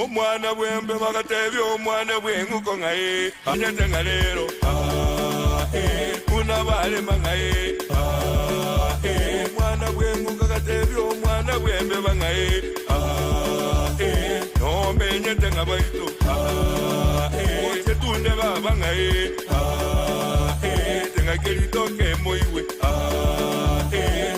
Omwana bw'embe bagatebia omwana bw'eng'uko ng'a ee, Manyete ng'a rero, aa, ee, buna barema ng'a ee, aa, ee. Omwana bw'eng'uko agatebia omwana bw'embeba ng'a ee, aa, ee, Nomenyete ng'a baito, aa, ee, Oche tunde baba ng'a ee, aa, ee, Teng'ake ritoke moigwe, aa, ee.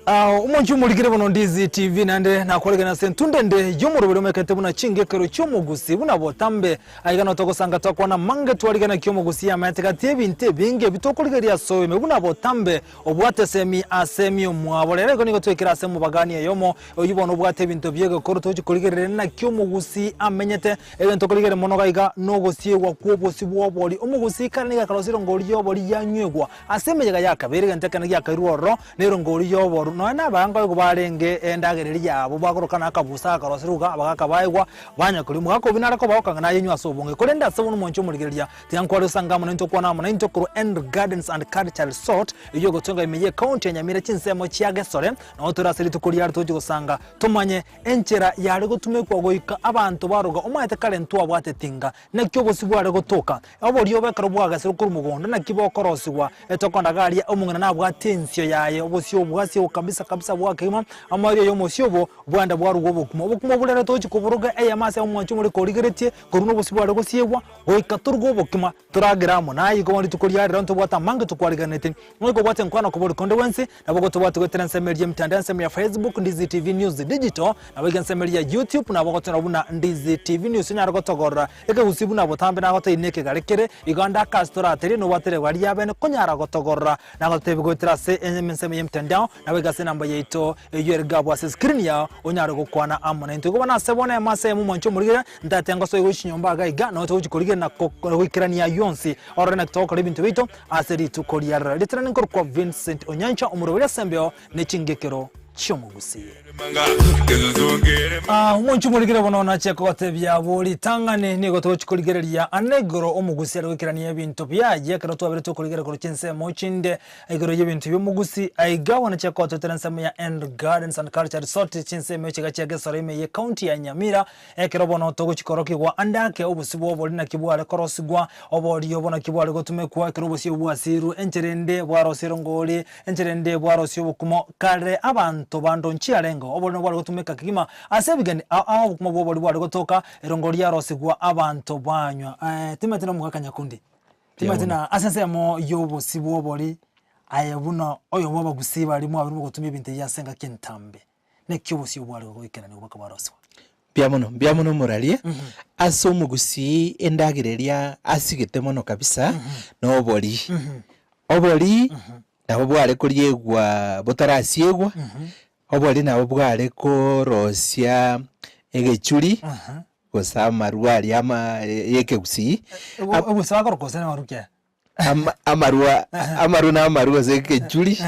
Omonche omorikire bono Ndizi TV naende nakoregena ase entunda ende y'omoroberi omekete buna chingekero chi'omogusi buna botambe. Aiga noo togosanga twakwana amange twarigena ki omogusi yamaete gati y'ebinto ebinge ebi tokorigereria ase oime buna botambe obwate esemi ase emiomwabo. Rero igo nigo twaikire ase omobagani oyomo oyio bono obwate ebinto bi'egekoro tochi korigereria naki omogusi amenyete. Egento okorigereria mono gaiga nogosiegwa kw'obosi bw'obori. Omogusi kare nigo akarosirie ngori y'obori yanywegwa Ase emeyega ya kabere egento ekene giakairwe ororo, nerongori y'oboru. Nonya nabaango igo barenge endagera eria yabo, bagorokana akabusa gakaroserwa iga, abagaaka baegwa, banya koria. Omogaka obo nare kobaoka ng'a nayenywe ase obonge. Korende ase bono omwanchi omorigereria, tiga nkware osange amo naintwe okwane amo naintwe korwa Henry Gardens and Culture Resort, eyio egotonga ime y'ecounty ya Nyamira chinsemo chia Gesore, nao tore ase rituko riare togochia gosanga tomanye enchera yare gotumekwa goika abanto baroga omanyete kare ntwabwate tinga. Naki obosio bware gotoka, oborio ekero bwagesirwe korwa mogondo, naki bokorosigwa etokondaga aria omong'ina nabwate ensio yaye, obosio obwasiegwa kabisa kabisa bwa kegima, amaerio y'omosio obo bwanda bwarugwa obokima. Obokima obwo rero togochia koboroga eyemo ase omwancho omoreke origeretie korwa nobosio bware gosiegwa, goika toruge obokima toragere amo naye. Igo bono rituko ria rero ntobwate amange tokwariganeti. Goika obwate enkwana kobori konde gwensi, nabo gotobwate goetera ensemo eria y'emetandao ensemo ya Facebook, Ndizi TV News Digital, nabo iga ensemo eria ya YouTube nabo ogotonera buna Ndizi TV News onyare gotogorora ekegusii buna botambe nagotebi nekegare kere, igo ande akase toraterie nobwate ribaga riabene konyara gotogorora nagotebi goetera ase ensemo y'emetandao nabo iga ase enamba yaito eyio ere gabu ase screen yao onyare gokwana amo naintwe. Igo bono ase bono emo ase eyemo mwanche omorigereria ntate ngosoe gochia chinyomba iga iga nabo togochia korigereria na goikerania ayio onsi orore naki togokora ebinto biaito Ase rituko ria rero ritanani nkorokwa Vincent Onyancha omoroberi ase embeo ne chingekero chi'omogusii. Omonche omorigere bono nache kogotebia bo ritang'ani nigo togochi korigereria ane igoro omogusii are goikerania ebinto biaye ekero twabere tokorigereria korwa chinsemo chinde igoro y'ebinto bi'omogusii aiga bono nache kogototera ensemo ya End Gardens and Culture Resort chinsemo echi iga chia Gesora ime ye county ya Nyamira Ekero bono togochia korokigwa ande ake obosio bw'obori naki bware korosigwa, obori obo naki bware gotumekwa ekero obosio obwo bwasiirwe, enchera ende bwarosia erongori, enchera ende bwarosia obokumo. Kare abanto bande nchiarengeo, obori nabo bware gotumeka kegima ase ebigeni ao ao obokimo bw'obori bware gotoka, erongori yarosigwa abanto banywa. Timanyeti na omogaka Nyakundi, timanyeti na ase ensemo y'obosio bw'obori aye buna oyomo bw'abagusii baria mwabeire mogotumia ebinto ebi ase engaki entambe. Naki obosio bware goikeranigwa baka bwarosigwa. Mbuya mono, mbuya mono omoraria, ase omogusii endagera eria asigete mono kabisa, na obori. Obori nabo bware koriegwa botarasiegwa, obori nabo bware korosia egechuri, gose amarwa aria ama ya ekegusii. Gose bakoroka gose namarwa ki aya? Ama- amarwa amarwa na amarwa gose egechuri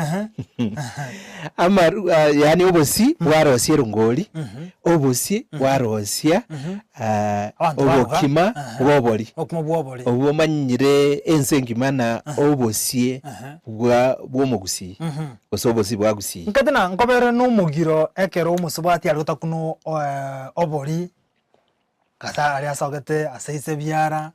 amarwa yaani obosie bwarosia erongori, obosie bwarosia Abanto baruga. obokima bwa obori. Obokima bwa obori. Obwo omanyire ense engima na obosie bwa bwa omogusii, gose obosie bwa gusii. Nkate na nkobere na omogiro ekero omosubati are gotakuna obori. Gose aria asogete ase ise biara,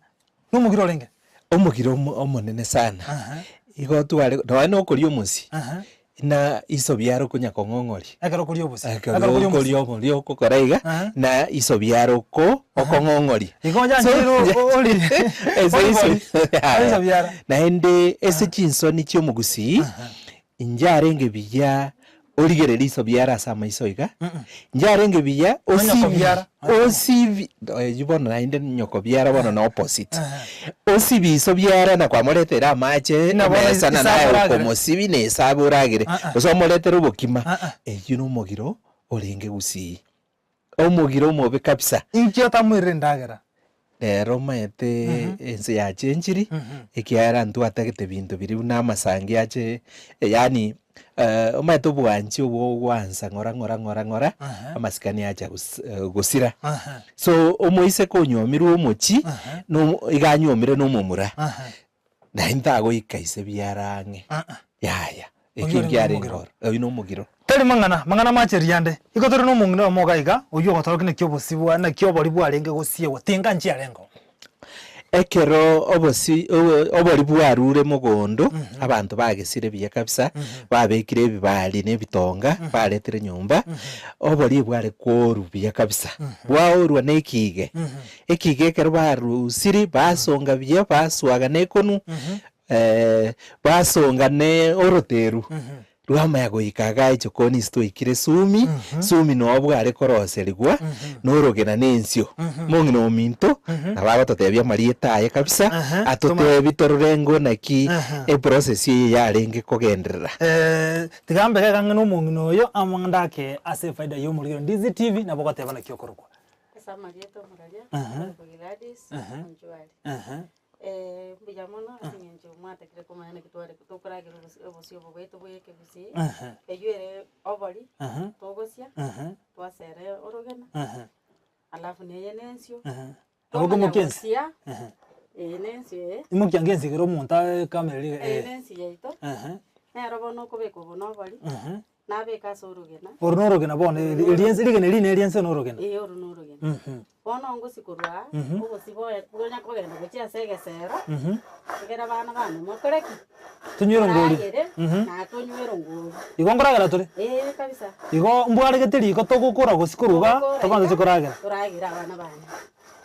nomogiro orenge? Omogiro omo- omonene sana, Aha. igo tware nonya na okoria omosie, Aha. na iso biara okonya kong'ong'oria. Ekero okoria obosie, Ekero ekero okoria omosie. okoria oboria okokora iga, Aha. na iso biara oko okong'ong'oria. Igo onyancheire o- ori Ase ori iso bori, ori iso biara. Naende ase chinsoni chia omogusii, Inche arenge buya origererie iso biara ase amaiso iga, inche arenge buya osibi osibi eywo bono naende nyoko biara bono na opposite, osibi iso biara na kwamoretera amache emesa na naye okomosibi na esabe oragere, gose omoretere obokima, eywo na omogiro orenge gusii. Omogiro omobe kabisa. Inki otamoirire endagera? Rero omanyete ense yachenchiri, ekiagera ntwatagete binto biria buna amasangi ache, yaani omanyete obwanchi obwo ogwansa ng'ora ng'ora ng'ora ng'ora, amasikani acha gos- gosira. So omoiseke onywomirwe omochie, no iga anywomire na omomura, naende tagoika ise biara ang'e, yaya. Eki Oyio orenge nkiarenge omogiro. oro, oyio na omogiro. Tari mang'ana, mang'ana macheria ande. Igo tore nomong'ina oyomo iga iga, oyio ogotorokia naki obosie bwa naki obori bwarenge gosiegwa, tinga nchiarenge oo. Ekero obosi obo obori bwarure mogondo, abanto bagesire buya kabisa, babekire ebibari na ebitonga, baretire nyomba, obori bware kworwa buya kabisa, bwaorwa na ekige, ekige ekero barusiri basonga buya baswaga na ekonu, basonga na oroteru. Rwamanya goika igaa echokoni ase twaikire sumi, sumi noo bware koroserigwa norogena na ensio. Omong'ina ominto nabo agototebia amarieta aye kabisa, atotebi torore ng'o naki eprocess eye yarenge kogenderera. Tiga mbeke iga ng'a nomong'ina oyo amo ndake ase efaida ya omorwire Ndizi TV nabo ogoteba naki okorokwa. Ase amarieta omoraria, okorokwa Gladys Onchwari. Mbuya mono ase eng'encho mwatakire komanya naki tware tokoragera obosi obosio obo bwaito bwa ekegusii, eywo ere obori, togosia, twasera orogena, alafu na eye na ensio, Nabo twamanya koimokia ense? gosia, eye na ensio eye, Imokia nge ense ekero omonto akamera riga eye na ensio yaito, nero bono okobeka obo na obori. Nabeke ase orogena. Oro norogena bono, eri eriense rigena eri neriense norogena. Ee, oro norogena. Bono ngosi korwa aa, obosi boe bonya kogenda gochia ase egesero, ekero abana bane mokore ki? Tonywe erongori. Toragere, na tonywe erongori. Igo nkoragera tore? Ee, kabisa. Igo mbwaregete riko togokora gose korwa igaa, Togokora tobanse iga, koragera. Toragere abana bane.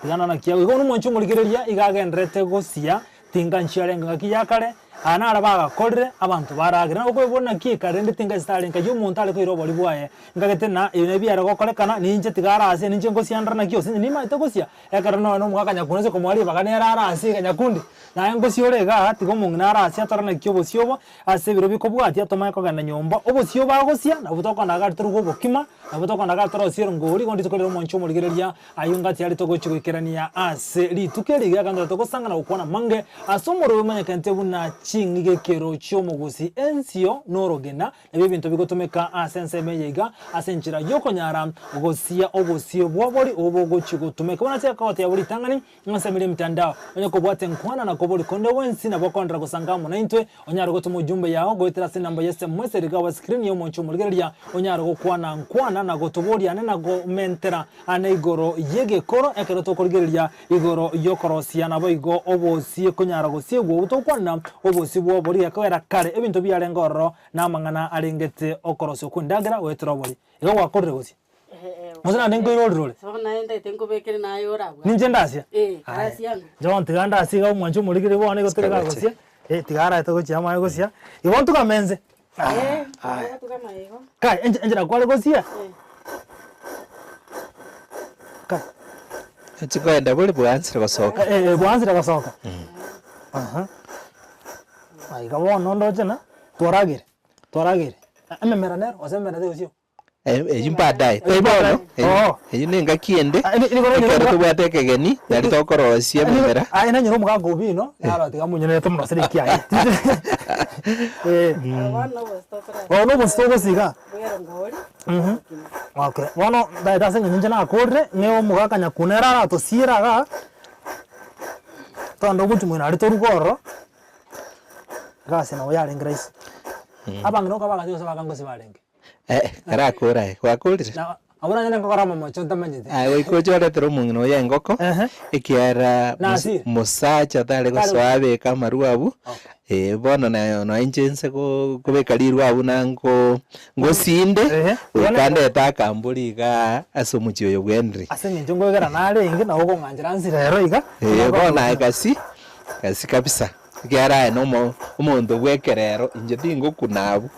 Tiga nana kiago. Igo nomonche omorigereria iga agendererete gosia, tinga nchiarenge ngaki ya kare, aya naro bagakorire, abanto baragere. Nabo okoigwa naki ekare rende tinga ase tarenge ayio omonto are koira obori bwaye. Nkagete na ebi nabio biare gokorekana, ninche tiga arasie, ninche ngosiandera naki gose inche nimanyete gosia, ekero nonya na omogaka nyakundi ase komoa ribaga nere arasie iga nyakundi, naye ngosia ore igaa, tiga omong'ina arasie atore naki obosio obo, ase ebiro bikobwatia tomanye kogenda nyomba, obosio bagosia, nabwo tokogenda iga aria toruge obokima, nabwo tokogenda iga aria torosie erongori, igo rituko rire omonche omorigereria. Ayio ngati are togochia goikerania ase rituko eri riagenderete togosang'ana gokwana amange ase omorwoti omanyekente buna ching'igekero chi'omogusi, ensio, na orogena, nabio ebinto bigotumeka ase ensemo eye iga ase enchera y'okonyara gosia obosio bw'obori obo bogochia gotumeka. Bono ase ekogotebia ritang'ani ng'a ensemo eria emitandao onye kobwate nkwana na kobori konde gwensi nabo okoenderera gosanga amo naintwe Onyare gotoma ujumbe yao goetera ase enamba ya SMS ere iga screen y'omonche omorigereria, onyare gokwana nkwana na gotoboria ane na gomentera ane igoro y'egekoro ekero tokorigereria igoro y'okorosia naboigo obosie konyara gosiegwa obwo togokwanera obosie bw'obori gekogera kare ebinto biarenge ororo na amang'ana arengete okorosia kw'endagera goetera obori. Igo gwakorire gose? Gose naende nkoirorire ore? Bono naye ntaete nkobekere naye orabwate. Ninche ndasia? Eh, Aya. arasia ng'o? Inche bono tiga ndasie iga omwanchi omorigereria bono igo tore gagosia, eh tiga araete gochia amanye gosia, igo ntugame inse. Eh, Aya. ogotugama igo. Kai, enche enchera kware gosia? Eh. Kai. Chikoenda bore bwansire gosoka. Eh, eh, bwansire gosoka. Aha. Aiga bono ndoche ng'a twaragere, twaragere. Ememera nero, gose ememera tegosio? Eyio baadaye, tari bono, Oo. eyio na engaki ende, Ah, ini- ini koro ekero nyora- tobwate ekegeni, nari tokorosia ememera. Aye nanyora omogaka obino, naro tiga monyene tomorosere ekiaye. Eh. Bono obosi tokora. Bono obosi togosiga. Bwerongori. Obokima. Okay, bono ndaete ase eng'encho inche nakorire, ng'e omogaka nyakuna ere aratosiere igaa, togende ogochia moino aria toruge ororo, egasi nabo yarenge rahisi. Abang'ina okaba bagachia gose bakangosia barenge. Eh, karakore aye, gwakorire? Na abwo nanye nkokora amamocho ntamanyete. Aye goika oche oretere omong'ina oyo engoko, Ehe. ekiagera Nasire. mosacha tare Tare gosoa abeke amarwa abwo, Okay. eh, bono naye nonya inche nse go kobeka rirwa abwo na nko ngosinde, Ehe. goika ndete akambori igaa ase omochie oyo bwa Henry. Ase eng'encho nkoegera narenge, nabo okong'anchera nsire ero iga. Eh, bono aye gasi, gasi kabisa, ekiagera aye na omo omonto bwa ekerero, inche tingokuna abwo.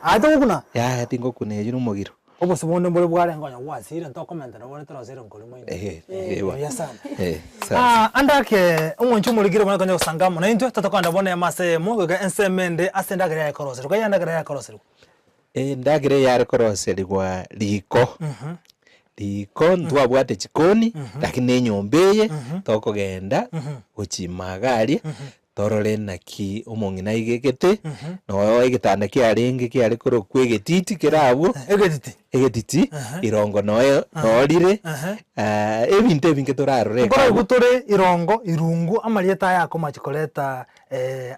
Aye togokuna? Yaya tingokuna eyio nomogiro. Obosio bonde mbore bwarenge onye gwasire ntokomentera bore torosere nkori moino. Ehe, ewa. Buya sana. Eh, sawa. Ah, ande ake omwancho omorikire buna konya gosanga amo naintwe totokogenda bono emo ase eyemo goika ensemo ende ase endagera yaye koroserigwa. Kai endagera yaye koroserigwa? Endagera eyare koroserigwa riko, riko ntwabwate chikoni, lakini na enyomba eye tokogenda gochia ime iga aria. Torore naki omong'ina aigegete, noyo egetanda kiarenge kiare korokwa egetiti kere abwo. Egetiti. Egetiti, irongo noe noorire, ebinto ebinge torarore Nkoraigu tore irongo, irungu, amarieta aya akomachi koreta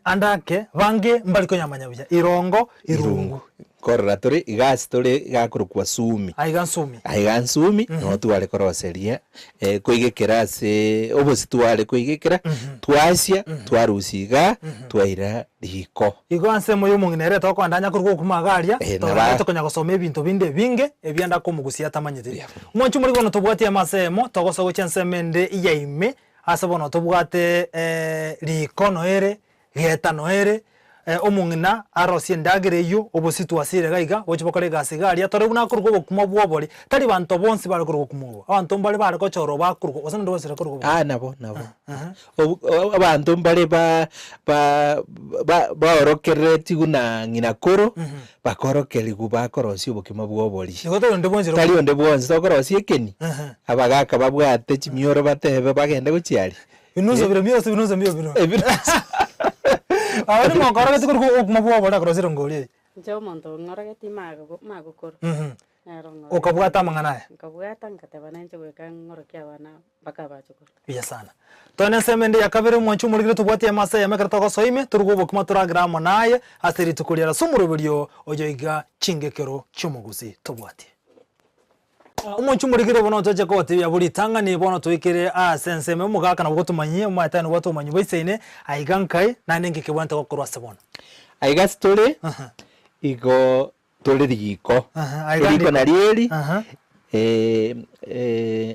ande ake, bange mbari koyamanya buya, irongo, irungu. Nkorora tore iga ase tore iga akorokwa Sumi. Aiga Nsumi. Aiga Nsumi, noo tware koroseria koigekera ase obosi tware koigekera, twasia, twarusia igaa, twaira riko. Igo ensemo y'omong'ina ere tokoenda anya korwa gokuma iga aria, Eh, togende naba- tokonya gosoma ebinto binde ebinge ebianda komogusia atamanyeti. Yeah. Omwanchi omoriki bono tobwati emo ase emo, togosoa gochia ensemo ende ya ime, ase bono tobwate rikono ere, getano ere, omong'ina arosie endagera eyio, obosie twasire iga iga, gochia bokore egasi iga aria, tore buna akorwa obokima bwa obori, tari banto bonsi bare korwa obokima obo, abanto mbare bare gochorwa bakorwa gose nonde bonsi ore korwa obokima. Ah nabo nabo. Obu abanto mbare ba ba ba baorokereretigwe buna ng'ina koro, bakorokerigwa bakorosia obokima bwa obori. Igo tari onde bwensi ore Tari onde bwonsi tokorosia ekeni, abagaka babwate chimioro batebe bagende gochia aria. Binuso bire bionsi binuso mbio bino. Ebinuso. Aba nigo okorogete korwa obokima bwa obori akorosire ngori eye. Inche omonto ong'orogeti mago magokoro, nere ong'orogeti. Okabwata amang'ana aya. Nkabwata nkateba nainche goika ng'orokie abana mpaka abachukuru. Buya sana. Toende ensemo ende ya kabere omwanchi omorikire tobwatie amasa eyemo ekero togosoa ime, toruge obokima toragere amo naye ase rituko riare ase omoroberio oyo iga chingekero chi'omogusi tobwatie. Omonche omorikire bono toche kogotebia bo ritang'ani bono toikere ase ensemo omogaka nabo gotomanyie omanyete aye nobwate obomanyi bwaisaine aiga nkai naende nki kebwenerete gokorwa ase bono. Aiga ase tore, igo tore riko. Aha, aiga Eriko ndiko. nario eri, Aha.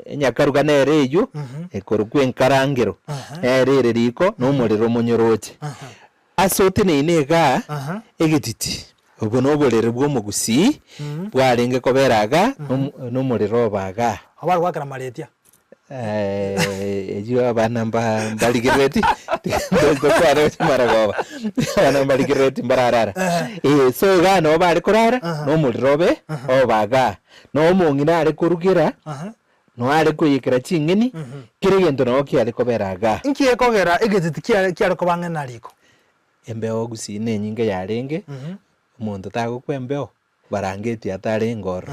enyakaruga nere eywo, ekorokwa enkarangero, nere ere riko, na omorero omonyoroche. Ase oteneine igaa, egetiti, obwo noborere bw'omogusii, bwarenge kobera igaa, na omorero oba igaa. Abare goakera amaretia. Eyio abana mba mbarigerereti, tokwane gochia marogoba, abana mbarigerereti mbararara. Eh, so igaa nabo bare korara, na omorero obe oba igaa. Na omong'ina are korugera, noo are koiyekera ching'eni, kera egento nabo kiare kobera igaa. Inki gekogera egetiti kiare kiare koba ang'e na riko? Embeo gusii na enyinge yarenge, omonto tagokwa embeo. Barangeti atarenge ororo,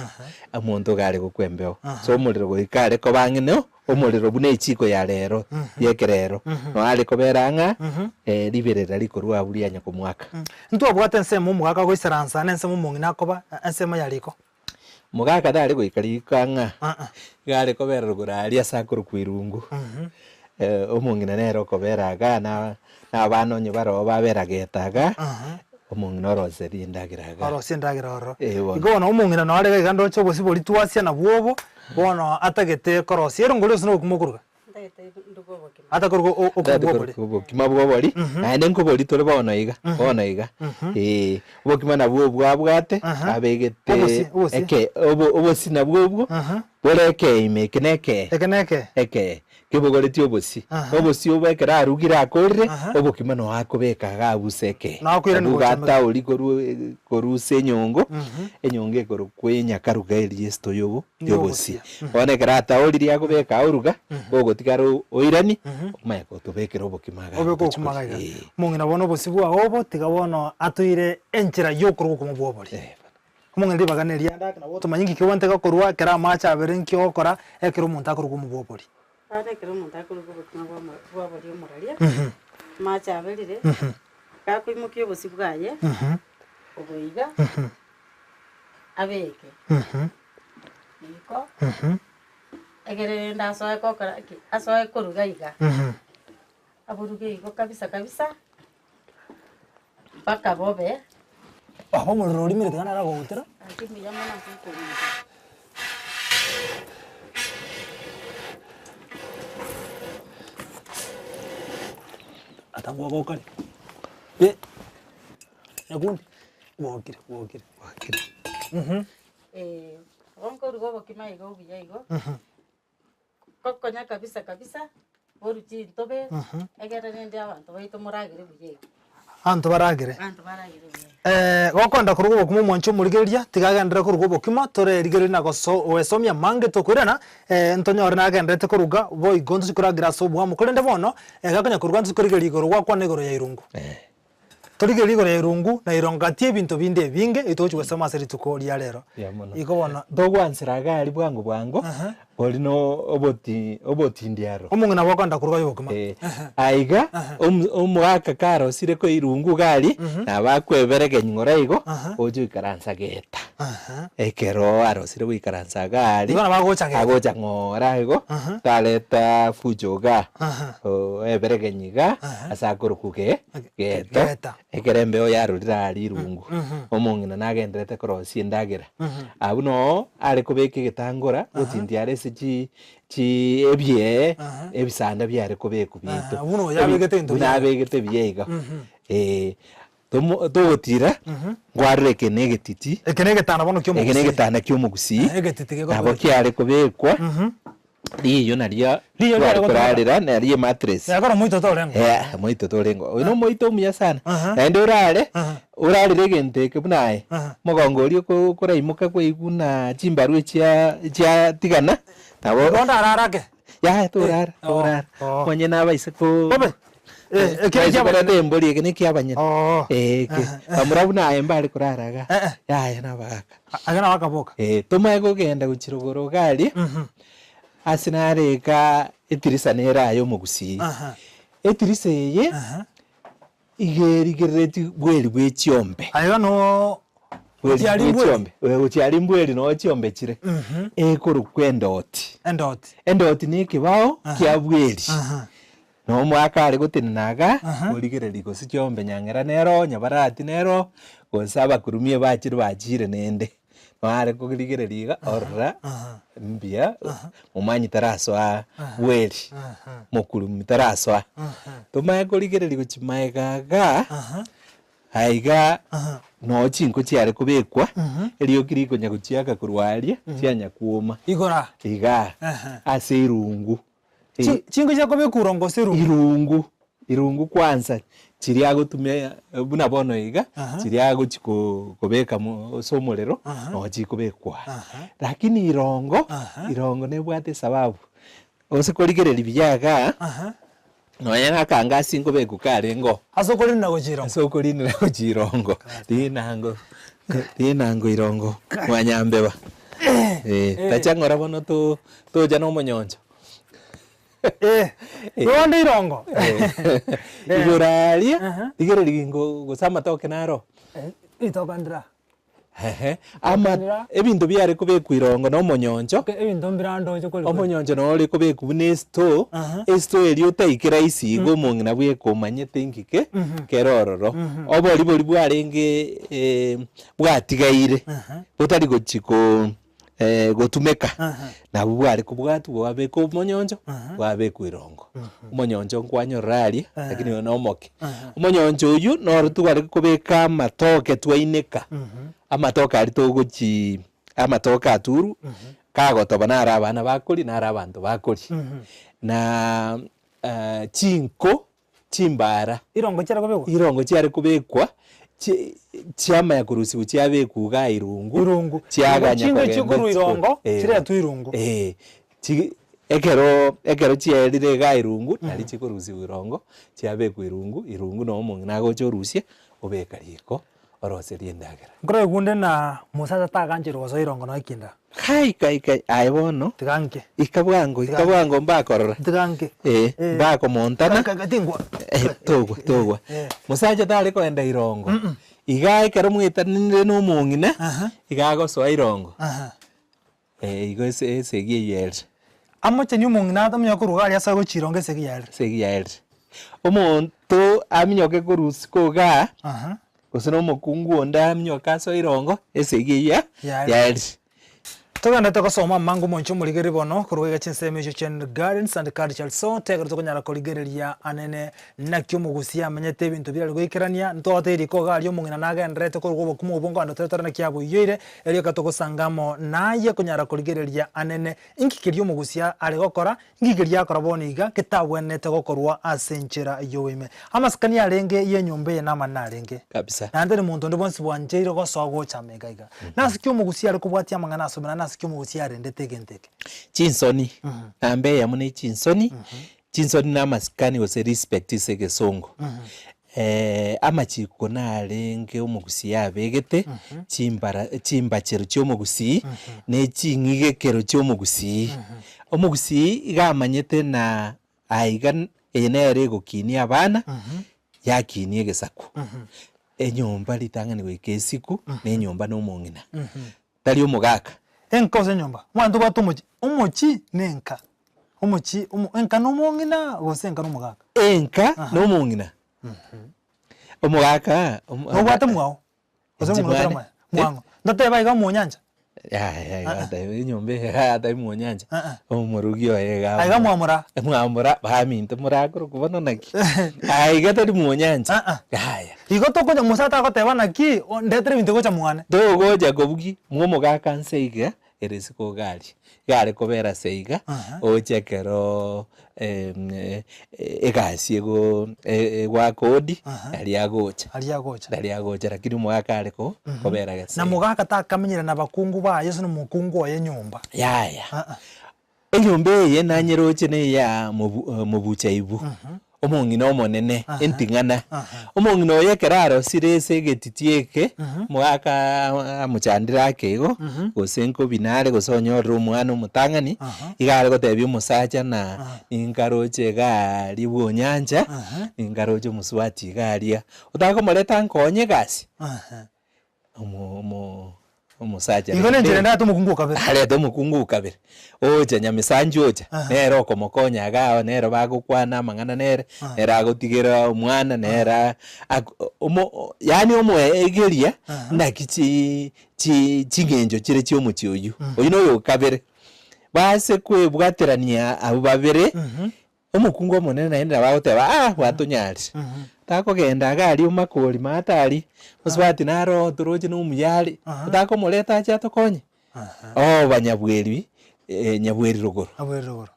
omonto iga are gokwa embeo. So omorero goika are koba ang'e no omorero buna echiko ya rero, ya ekerero, noo are kobera ang'a riberera rikorwa abwo rianya komwaka. Ntwabwate ensemo omogaka agoisaransa na ensemo omong'ina akoba ensemo ya riko. Mogaka tare goika riko ang'a, iga are kobera rogoro aria ase akorokwa irungu. Omong'ina nere okobera igaa na na abana onye baroo babera geta igaa, omong'ina oroseria endagera igaa. Orosie endagera ororo. Eh bono. Igo bono omong'ina nore iga iga ndoche obosie boria twasia nabwo obo, bono atagete korosia erongori gose na obokima okoruga? Ntagete nduge obokima. Atakoruga o- Ntagete obokima bwa obori. koruga obokima bwa obori, naende nkobori tore bono iga, bono iga, eh. Obokima nabwo obwo abwate, abegete Obosie, obosie. eke obo obosie nabwo obwo, bore ekee ime, eke na ekee. Eke na ekee. Ekee, kebogoretie obosie. Obosie obo ekero arugire akorire, obokima noo akobeka iga abuse ekee. Noo akoirania Abwo gocha mbere. gataori korwa korusia enyongo, enyongo ekorokwa enyakaruga eria esito yobo yobosie. Bono ekero ataoririe akobeka aoruga, ogotigara oiranie, omanye gotobekera obokima iga Obeke abwo obokima tochia iga koria. iga. Eeh. Omong'ina bono obosie bwao obo, tiga bono atoeire enchera yokoruga obokima bwa obori. Eh bono. Omong'ina ribaga neria ande ake nabo otomanye nki kebwate gokorwa ekero amache abere nki ogokora ekero omonto akoruga obokima bwa obori. Bono ekero omonto akoruga obokima bwa omo bwa obori omoraria, amache aberire, gakoimokia obosie bwaye, oboiga, abeke riko, egere rende asoe gokora ki? Asoe koruga iga, aburuge igo kabisa kabisa, mpaka bobe. Aba omorero orimire tiga nare agoutera. Gaki mbuya mono ase okong'usa. Atangwa gokare. Eh, nyakundi, gwokire gwokire. Gwokire. Eh, igo nkoruga obokima iga obuya igo. Kokonya kabisa kabisa, boru chintobe, egere rende abanto baito moragere buya iga. Abanto baragere. Abanto baragere buya iga. Gokoenda koruga obokima omwanche omorigereria, tiga agenderere koruga obokima, torerigererie na goso goesomia amange tokoirana, ntonyore nagendererete koruga, boigo ntochi koragera ase oboamo. Korende bono, gakonya koruga ntochi korigereria igoro gwakwana igoro ya irungu. Torigererie igoro ya irungu na irongo gati y'ebinto binde ebinge ebi togochia gosoma ase rituko ria rero. Mbuya mono. Igo bono. Togwansera iga aria bwango bwango, ori no oboti obotindiaro. Omong'ina bw'okoenda koruga y'obokima. Eh, aiga omu omogaka karosire ko irungu iga aria, nabo akweberegenya ng'ora igo, oche oikaransa geta. Ekero arosire goikaransa iga aria, Igo nabo agocha geta. agocha ng'ora igo, tareta fujo igaa, oeberegenyi igaa, ase akorokwa ge geto, Geta. ekero embeo yarorire aria irungu, omong'ina nagenderete korosia endagera. Abwo noo are kobeka egetangora, gotindia are ase chi chi ebiee, ebisanda biare kobekwa biaito. Aha, buna oyo abegete ebinto Buna biaye. abegete buya iga. Eh, tomo togotira, nkwarora eke na egetiti, Eke na egetanda bono eke na ki'omogusii. egetanda kia omogusii, Egetiti nabo gekobeekwa. kiare kobekwa. Riiyo nario Riiyo tware riare gotoka. korarera, nario emattress. Ekero omoito toreng'o. Eh, omoito toreng'o. Oyo nomoito omuya sana. Aha. Naende orare, Aha. orarere egento eke buna aye, Aha. omogongo oria oko okoraimoka kwaigwa buna chimbarwa echia chiatigana, nabo Igo ndarare ake? Yaya torara, Oh, torara. oh. Onye nabaise ko Bobe. Eh, eke nabaise nekiabanyene. koreta embori eke nekiabanyene. Oh. Eh, eke. Bamura buna aye mbare korara igaa. Eh, eh. Yaya nabagaka. Aye nabo akaboka. Eh, tomae kogenda gochia rogoro iga aria, ase nare igaa etirisa nere aye omogusii. Aha. Etirisa eye, Aha. iga erigereretie bweri bwe chiombe. Aye iga noo Bweri gochia bwe rimbweri. chiombe, eh, gochia rimbweri noo chiombe chire, ekorokwa endoti. Endoti. Endoti na ekebao kia bweri. Aha. Na omwaka are gotenena iga, Aha. origereria gose chiombe nyang'era nero, nyabarati nero, gose abakurumia bachire bachire nende. Nare korigereria iga, orora mbuya, momanyi tarasoa bweri, mokurumi tarasoa. Tomanye korigereria gochia magega igaa, aiga noo chinko chiare kobekwa, erioki rikonya gochiaka korwa aria, chianya kwoma. Igoro aa. Igaa, ase erungu. Chi- Chinko chiakobekwa irungu gose irungu? Irungu, irungu kwanza chiria agotumia buna bono iga, chiria agochi ko- kobeka mo ase omorero, noo chikobekwa. Lakini irongo, irongo nebwate esababu, gose korigereria buya igaa, nonya na akangasi nkobekwa karenge oo. Ase okorinera gochia irongo. Ase okorinera gochia irongo, rinango, rinango irongo mwanyambeba, eh, tacha ng'ora bono to tocha na omonyoncho. Eh, rende irongo. Igoro aria, Aha. rigereria gingo gose amatoke naro. Ritoke ndira. Ehe, ama ebinto biare kobekwa irongo na omonyoncho, Okay, ebinto mbire ndoche kweri kweri. omonyoncho noro ore kobekwa buna estore, Aha. estore eria otaike rahisi iga omong'ina bweka omanyete inki ke, kere ororo. Obori boria bwarenge bwatigaire, botari gochi ko gotumeka, nabwo bware kobwatwa bwabekwa omonyoncho, bwabekwa irongo. Omonyoncho nkwanyorora aria, lakini oyo nomoke. Omonyoncho oywo noro tware kobeka amatoke twaineka, amatoke aria togochii amatoke aturwe, kagotoba naro abana bakoria, naro abanto bakoria. Na chinko chimbaara. Irongo chiare kobekwa? Irongo chiare kobekwa, chi chiamanya korusigwa chiabekwa igaa irungu, Irungu. chiaganya Chinko kogenda chikorwa irongo, eh, chiretwe irungu. eh, chi ekero ekero chiaerire igaa irungu, nari chikorusigwa irongo, chiabekwa irungu, irungu noo omong'ina agocha orusia, obeka riko. oroserie endagera. Nkorora onde na omosacha tagancherwa gosoa irongo nonya ekinda. Kai kai kai aye bono. Tiga nke. Ika bwango ika bwango mbakorora. Tiga nke. Eh, mbakomontana. Kai kai tingwa. Eh, togwa togwa. Mosacha tare koenda irongo. Iga ekero mwetananire na omong'ina, iga agosoa irongo. Eh, igo ese esegi eyio erire. Amocheni omong'ina atamanya koruga aria ase agochironga esegi yaerire. Esegi yaerire. Omonto aminyoke korwa isiko igaa, gose na omokungu onde aminyoke asoe irongo, esegi eyio ya Yaerire. yaerire. Togenderete gosoma amango omonche omorigereria bono korwa iga chinsemo echio chia Gardens and Cultural So tegere tokonyara korigereria anene naki omogusia amenyete ebinto birare goikerania ntwagotebia riko iga aria omong'ina nagendererete korwa obokima obwo nkogenda tore tore naki aboiyoire Erio ekatogosanga amo naye konyara korigereria anene, inki keria omogusia are gokora, inki keria akora bono iga ketabwenerete gokorwa ase enchera y'oboime. Amasikani arenge y'enyomba eye namanene arenge. Kabisa. Naende tari monto onde bwensi bwancheire gosoa gocha ime iga iga. Nase ki omogusia are kobwatia amang'ana ase omene, nase ki omogusia arendete egento eke? Chinsoni, namba eyemo ne chinsoni, chinsoni na amasikani gose respect ase egesongo. Amachiko narenge omogusii abegete, chimbara chimbachero chi'omogusii, na eching'igekero chi'omogusii. Omogusii iga amanyete na aiga eye nere egokinia abana, yakinia egesaku. Enyomba ritang'ani goika esiku, na enyomba na omong'ina, tari omogaka. Enka gose enyomba, omanyete obwate omochie, omochie na enka, omochie omo enka na omong'ina gose enka na omogaka? Enka na omong'ina. Omogaka omo Nobwate mwao, gose Inche omong'ina mwane? otaramanya, mwang'o, ndateba iga omonyancha. Yaya iga ateba enyomba eye iga atari monyancha, Ah, ah. omorugi oye iga Aiga mwamora. Mwamora, baminto morakorokwa bono naki? Aiga tari monyancha, Ah, ah. yaya. Igo tokonya Musa tagoteba naki, o- ndetere ebinto gocha mwane. Togocha kobugia, mwa omogaka nse iga, ere isiko iga aria, iga are kobera ase iga, oche ekeroo egasi ego egoaka odi, aria agocha. Aria agocha. Aria agocha lakini omogaka are ko kobera gese Na iga. mogaka takamenyire nabakungu baye ase nomokungu oye nyomba. Yaya. Ah ah. Enyomba eye nanyeroche neya mobu mobucha ibu, omong'ina omonene, enting'ana. Omong'ina oyo ekero arosire ase egetiti eke, omogaka amochandire ake igo, gose nkobi nare gose onyorire omwana omotang'ani, iga are gotebia omosacha ng'a ninkaroche iga aria bwa onyancha, ninkaroche omosubati iga aria, otakomoreta nkonye egasi? Omo omo omosacha Igo nenchera ende arete omokungu o kabere. Arete omokungu o kabere, ocha nyamisancha ocha, nere okomokonya iga aa nere bagokwana amang'ana nere, nere agotigera omwana, nere aa ak omo yaani omoegeria naki chi chi ching'encho chire chia omochie oywo, oywo na oyo o kabere. Base koebwaterania abwo babere. Omokungu omonene naende nabo agoteba, Aa, gwatonyarire. Takogenda iga aria omakori maate aria, mosubati naro oo toroche na omuya are, otakomoreta ache atokonye? Oba nyabweri nyabweri rogoro. Nyabweri rogoro.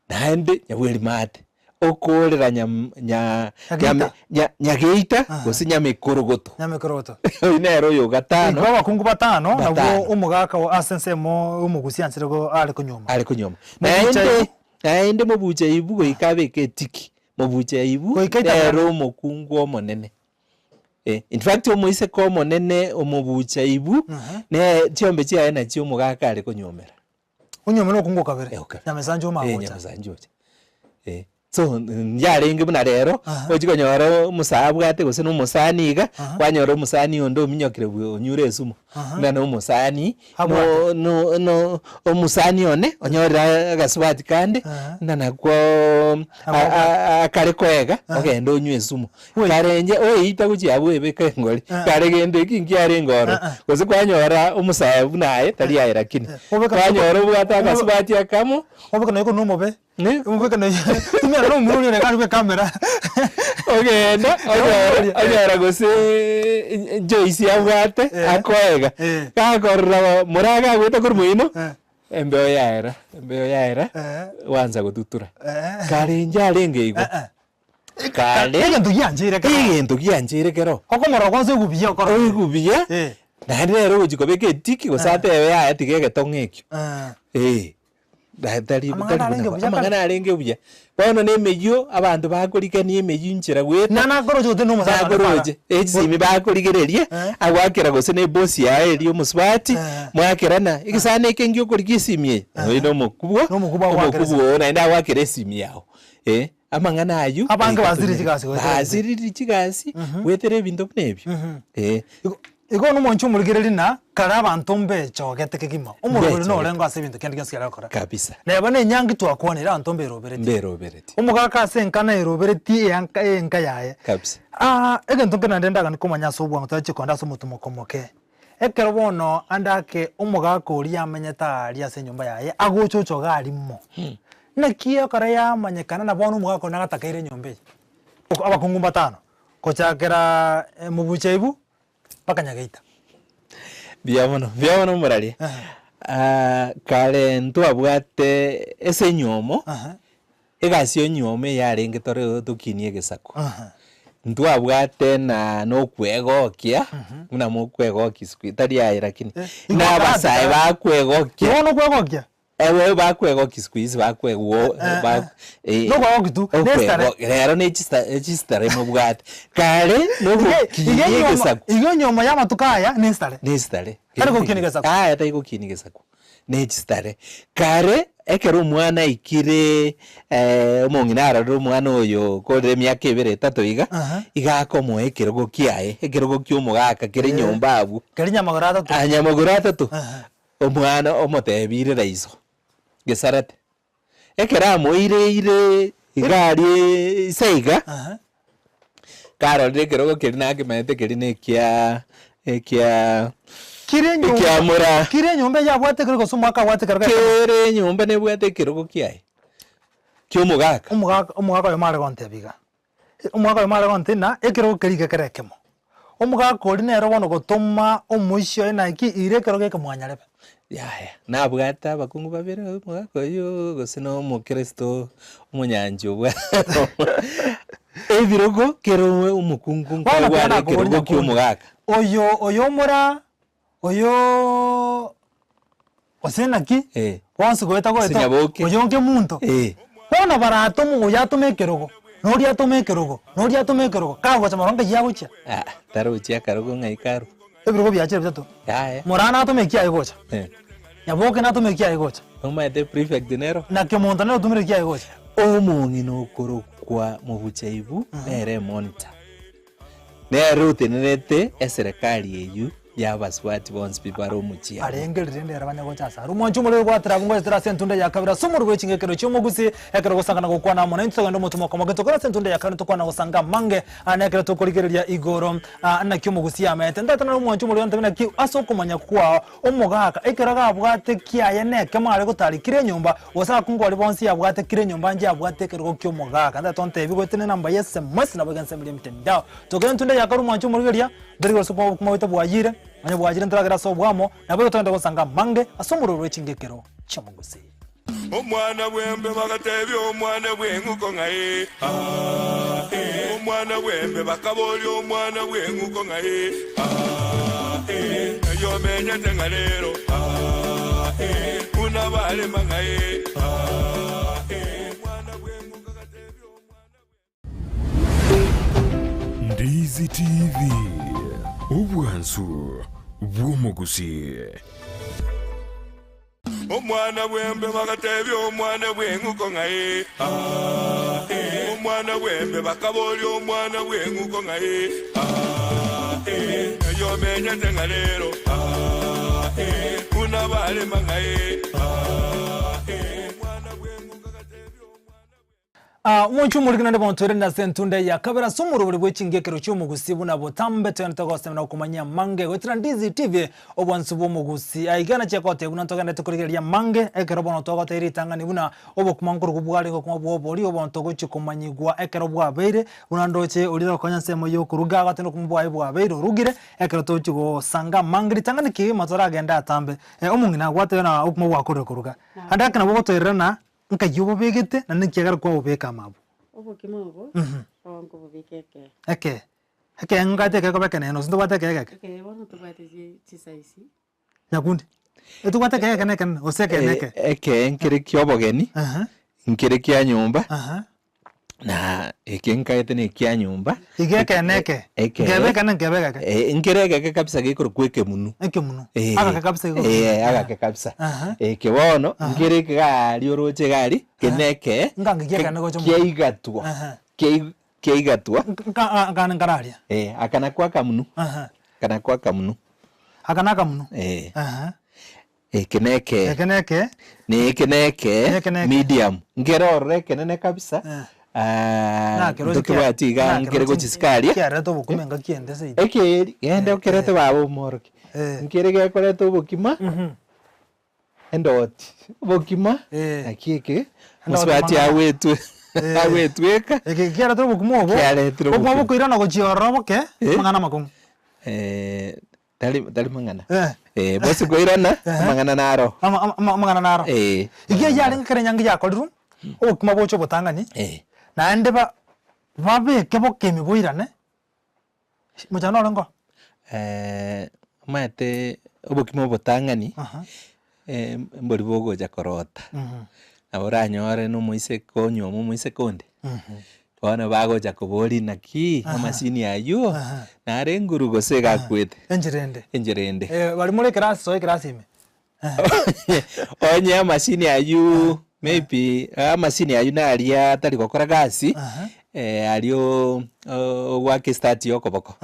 Naende nyabweri maate, okoorera nyam nya Nyageita. nya nyageita gose nyamekorogoto. Nyamekorogoto. Oyio nere oyo gatano. Igo abakungu batano, nabwo Batano. omogaka o ase ensemo y'omogusia ansire go are konyuoma. Are konyuoma. Mobucha Naende ibu. Naende mobuche ibu goika abeke etiki, mobuche ibu Goika nere itaberane. omokungu omonene. Eh, in fact omoiseke omonene omobucha ibu, ne chiombe chiaye nachio omogaka are konyuomera. Onyuomere omokungu o kabere, Eh, o kabere. Nyamesancha Eh, omagocha. Nyamesancha ocha. Eh, so yarenge buna rero, Aha. ochia konyora omosae abwate gose na omosani iga, Aha. kwanyora omosani onde ominyokire bwe onyure esumo. Aha. Buna na omosani, Abwate. no no no omosani one, onyorire agasubati kande, Aha. buna nakwo a- Abwate. a- akare koega, ogende onywe esumo. Kare inche oeita gochia abwo oebeke engori, Ah. kare gento eki nkiarenge ororo. Ah, ah. Gose kwanyora omosae buna aye, tari aye lakini. Obeka Kwanyora obwate agasubati akamo, Obeka nonya korwa nomobe. Ne? Omobeka nonya tumia noro omorwori ore iga ekamera. Ogenda onyora onyora gose Joyce abwate Eh. akoega Eh. gakorora moraga agoeta korwa moino Eh. embeo yaera embeo yaera Eh. gwansa gotutura. Eh. Kare inche arenge igo Eh, eh. kare Egento giancheire kero. egento giancheire kero Okomorora kwanza oigwe buya okoro. oigwe buya Eh. naende nere ogochi kobeka etiki gose atebe yaya tiga egetong'o ekio Eh. eh. Tari tari Amang'ana arenge buna buya kare. amang'ana arenge buya. Bono na emeyio, abanto bakorigania emeyio inchera goeta, Na nakoroche gose na omosacha one para. nakoroche, echisimi bakorigereria, Eh. agoakera gose na ebosi yaye eria omosubati, Eh. mwakerana, egesani eke ngiokorigia esimi eye, oyo na omokubwa, Na omokubwa agoakera omokubwa oo naende agoakera esimi yago, eh. Amang'ana ayio Abange goika basiririe tonyare. chigasi goetera ebinto. Basiririe chigasi goetera ebinto buna ebio, eh. Igo igo bono omonche omorigereria na kare abanto mbechogete kegima, omoroberi Mbechogete. norengo ase ebinto kende gionsi kere gokora. Kabisa. Neba na enyangi twakwanire abanto mberoberetie. Mberoberetie. Omogaka ase enka naeroberetie eanka enka yaye. Kabisa. Egento nkere naende ndaganie komanya ase obwango totachie kogenda ase omotumoko omoke, ekero bono ande ake omogaka oria amenyete aaria ase enyomba yaye agocha ocha iga arimo, naki ekero yamanyekana na bono omogaka oria nagatakeire enyomba eye, abakungu mbatano, gochakera mobucha ibu mpaka nyageita. Mbuya mono, mbuya mono omoraria. Kare ntwabwate ase enyomo, egasi ya enyomo eyarenge tore tokinie egesaku. Ntwabwate na na okwegokia, buna mokwegokia siku tari aye lakini, na abasae bakwegokia. Igo nokwegokia? Ebe bakwegokia siku hizi bakwegwo ba eh, Nokwegokia tu, okwego- nestare. rero ne chista chistare mobwate. Kare nogokinia egesaku. Igo enyiomo ya amatuko aya nestare. Nestare. Tari gokinia egesaku. Yaya tari gokinia egesaku, ne chistare. Kare ekero omwana aikire omong'ina arorire omwana oyo okorire emiaka ebere etato iga, iga akomoa ekerogo kiaye, ekerogo kia omogaka kere nyomba abwo. Keria nyamagoro atato. Ah nyamagoro atato. Omwana omotebiire raiso, Gesarate. Ekero amoireire iga aria ise iga, karorire ekerogo keria nakemenyete keria na ekiaa ekiaa Kire enyomba ekiamora. kire enyomba eyio abwate ekero gose omwaka abwate ekero geke. Kere enyomba nebwate ekerogo kiaye, kia omogaka. Omogaka omogaka oyomo are gontebia iga, Omogaka oyomo are gontebia ng'a ekerogo keria iga kere ekemo. Omogaka oria nere bono gotoma omoisia oye naki ira ekerogo eke mwanyarebe. Yaya, nabwate abakungu babere omogaka oyio gose na omokristo omonyanchi obwa ebirogo kera omokungu Bono nkoegwa ekero are nakoboria ekerogo kia nyakundi, omogaka. oyo oyo omora oyoooo gose naki, Eh. bonsi goeta Gose goeta, Nyaboke. oyo nkemunto. Eh. Bono baratome oyo atome ekerogo, na oria atome ekerogo, na oria atome ekerogo, kagocha mono nkai agochia. Aa, tarochi akarogo ng'ai karwa. Ebirogo biachire bitato. Yaya. Moraa natome ekiaye gocha, Eh. Nyaboke natome ekiaye gocha, Omanyete prefect nero. na Kemunto nere otomire ekiaye gocha. Omong'ina okorokwa Mobuchaibu nere emonitor. Nere otenerete eserekari eyio y'abasubati bonsi pi bare omochie abwo. Arenge rirende ere banya gocha asare. Omwancho omorero bwatera abwo ngocha tore ase entunda ya kabere ase omorwego bw'echingekero chi'omogusi, ekero gosangana gokwana amo naintwe togende omotumo okomo gento kore ase entunda ya kabere tokwana gosanga amange aa nekero tokorigereria igoro aa naki omogusi amaete. Ntagete nare omwancho omorero antebie naki ase okomanya kwao omogaka ekero gabwate kiaye nekemo are gotari kire enyomba gose abakungu baria bonsi abwate kire enyomba nche abwate ekerogo ki'omogaka. Ntagete ontebie goetania enamba ya sms nabo iga nsemeri emitandao. Tokere entunda ya kabere omwancho omorigereria. Tori gose obokima bwaito bwayire, onye bwachire ntoragere ase oboamo, naboigo togende gosanga amange ase omorweri bwe chingekero chi'omogusii. Omwana bw'embe bagatebia omwana bw'eng'uko ng'a ee, aa, ee. Omwana bw'embe bakaboria omwana bw'eng'uko ng'a ee, aa, ee. Ng'ai omenyete ng'a rero, aa, ee. Buna barema ng'a ee, aa, ee. Omwana bw'eng'uko agatebia omwana bw'eng'uko. Ndizi TV, obwansu bw'omogusii. Omwana bw'embe bagatebia omwana bw'eng'uko ng'a ee, aa, ee. Omwana bw'embe bakaboria omwana bw'eng'uko ng'a ee, aa, ee. Ng'ai omenyete ng'a rero, aa, ee. Buna barema ng'a ee, aa, ee. Omwana bw'eng'uko agatebia omwana bw'eng'uko. Omochie omoriki naende bono toirane ase entunda ya kabere ase omorobori bwe chingekero chi'omogusii buna botambe togenderete gosema na gokomanyia amange goetera Ndizi TV obwansu bw'omogusii. Aiga nachia gotebia buna ntogenderete korigereria amange ekero bono twagotebia ritang'ani buna obokima nkorokwo bwarenge okong'u bw'obori obo togochia komanyigwa ekero bwabeire buna ndoche oria ogokonya ensemo ya okoruga agoteba okong'u bwaye bwabeire orugire ekero togochia gosanga amange ritang'ani kegima toragende atambe omong'ina gwateba na obokima bwakorire koruga. Ande ake nabo ogotoererana Nkai obobegete, na ninki ekero kwabobeka amabwo? Obokima obo, bono nkobobeka ekee. Ekee. Ekee ngokate ekee koba ekenene gose ntobwate ekee egeke? Ekee bono ntobwate chi chisize. Nyakundi, etobwate ekee ekene ekenene gose ekee na ekee? Ekee nkere kia obogeni, nkere kia nyomba, na eke nkaete na ekia nyomba. Iga ekee na ekee? Ekee. Nkebe ekene nkebe egeke? Eh, nkere egeke kabisa gekorokwa ekemunu. Ekemunu? Eh. Agake kabisa igo? Eh, agake kabisa. Aha. Eke bono, nkere eke gaaria oroche gari, keri na ekee, Ngange kiekane gocha mono. kiaigatwa, Aha. kiai kiaigatwa. Nka ah akane nkararia. Eh, aka nakwo akamunu. Aha. Aka nakwo akamunu. Aka nakamunu? Eh. Aha. Eke neke. Eke neke. Na eke neke. Eke neke. Medium. Nkere ororo ekenene kabisa. Eh. Ah, Nakeroche kia- ntokebwati iga nakeroche nkere gochi sukari. kiareta obokima engaki ende seito. Ekeeri, genda okerete baba omworokia. Eh. Nkere gekoreta obokima, endoti. Obokima, Eh. naki eke, Endoti mosubati mang'ana. agwetwe Eh. agwetweka. Eke kiaretire obokima obo, Kiaretire obokima obokima. bokoirana gochia ororo boke, Eh. amang'ana amakong'u. Eh, Tari tari mang'ana. Eh. Eh, bosi koirana, Ehe. amang'ana naro. Ama- ama- ama- amang'ana naro. Eh. Iga eyio yarenge ekero enyangi yakorirwe, obokima boche obotang'ani, Eh. naende ba babeke bokemi boirane, mochando orenge oo? Omanyete obokima obotang'ani, Aha. Mbori bogocha korota, nabo oranyore na omoiseke onyuoma omoiseke onde, bono bagocha koboria naki amasini aywo nare enguru gose iga akwete? Enchera ende. Enchera ende. Baria more ekerasi soa ekerasi ime. Onye amasini aywo maybe amasini aywo naria atari gokora gasi, aria ogoaka estart ya okoboko.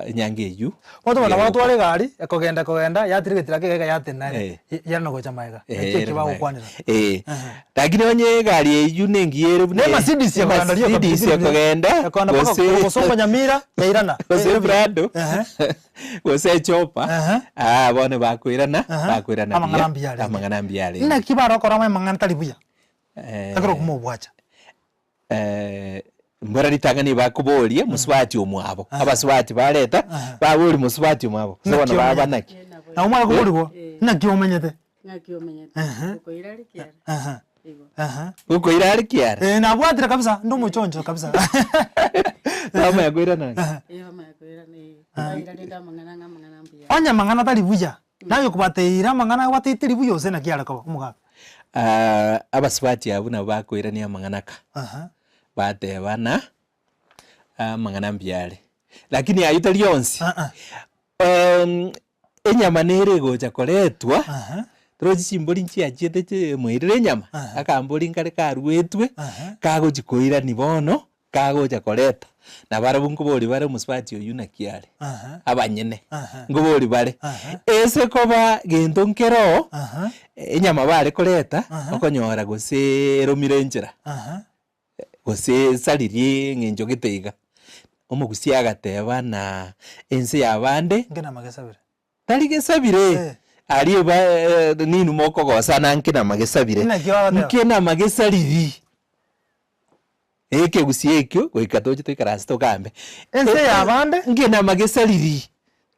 Enyangi eyio. Bono tobana batware egari, ekogenda ekogenda, yatira egetira kegeka yatenena ere, yarana gocha magega. Naki ekio bagokwanera. Lakini onye egari eyio nengiya ere buna Ne Mercedes ekogenda rioka Mercedes ekogenda, Ekogenda mpaka gose korwa Bosongo Nyamira, yairana. gose Ere buya. Prado, gose echopa, bono bakoirana, bakoirana Amang'ana buya, mbuya arenge. amang'ana mbuya arenge. Naki barokora amang'ana tari buya, ekero okomobwacha. Mbora ritang'ani bakoboria mosubati omwabo, abasubati bareta, baboria mosubati omwabo, gose Naki bono baba omenyete? naki? Nabo mware koborigwa, naki omenyete? Ng'aki omenyete? Okoira are kiara? Igo. Okoira are kiara? Eh, nabwatire kabisa, inde omochoncho kabisa. Bamanya koirana naki? Eh, bamanya koirana eh. Baira rende amang'ana ng'a amang'ana mbuya. Onye amang'ana tari buya, naye okobateira amang'ana abateiteri buya gose naki are koba omogaka? Abasubati abwo nabo bakoirania amang'ana aka, batebana amang'ana mbuya are, lakini ayio tari onsi. Enyama nere egocha koretwa, torochi chimbori nchiachiete chi moirire enyama, akambori nkare karuetwe, kagochi koirani bono. Kagocha koreta, na barabwo nkoboria bare omosubati oyio naki are, abanyene nkoboria bare, ese koba gento nkeroo, enyama bare koreta, okonyora gose eromire enchera, gose esaririe eng'encho gete iga. Omogusia agateba na ense y'abande, Nkenama gesabire. tari gesabire, aria eba ninwe mokogosana nkenama gesabire, Naki bagoteba? nkenama gesariri. Ekegusii ekio goika toche toikaranse togambe. Ense y'abande. Nkenama gesariri.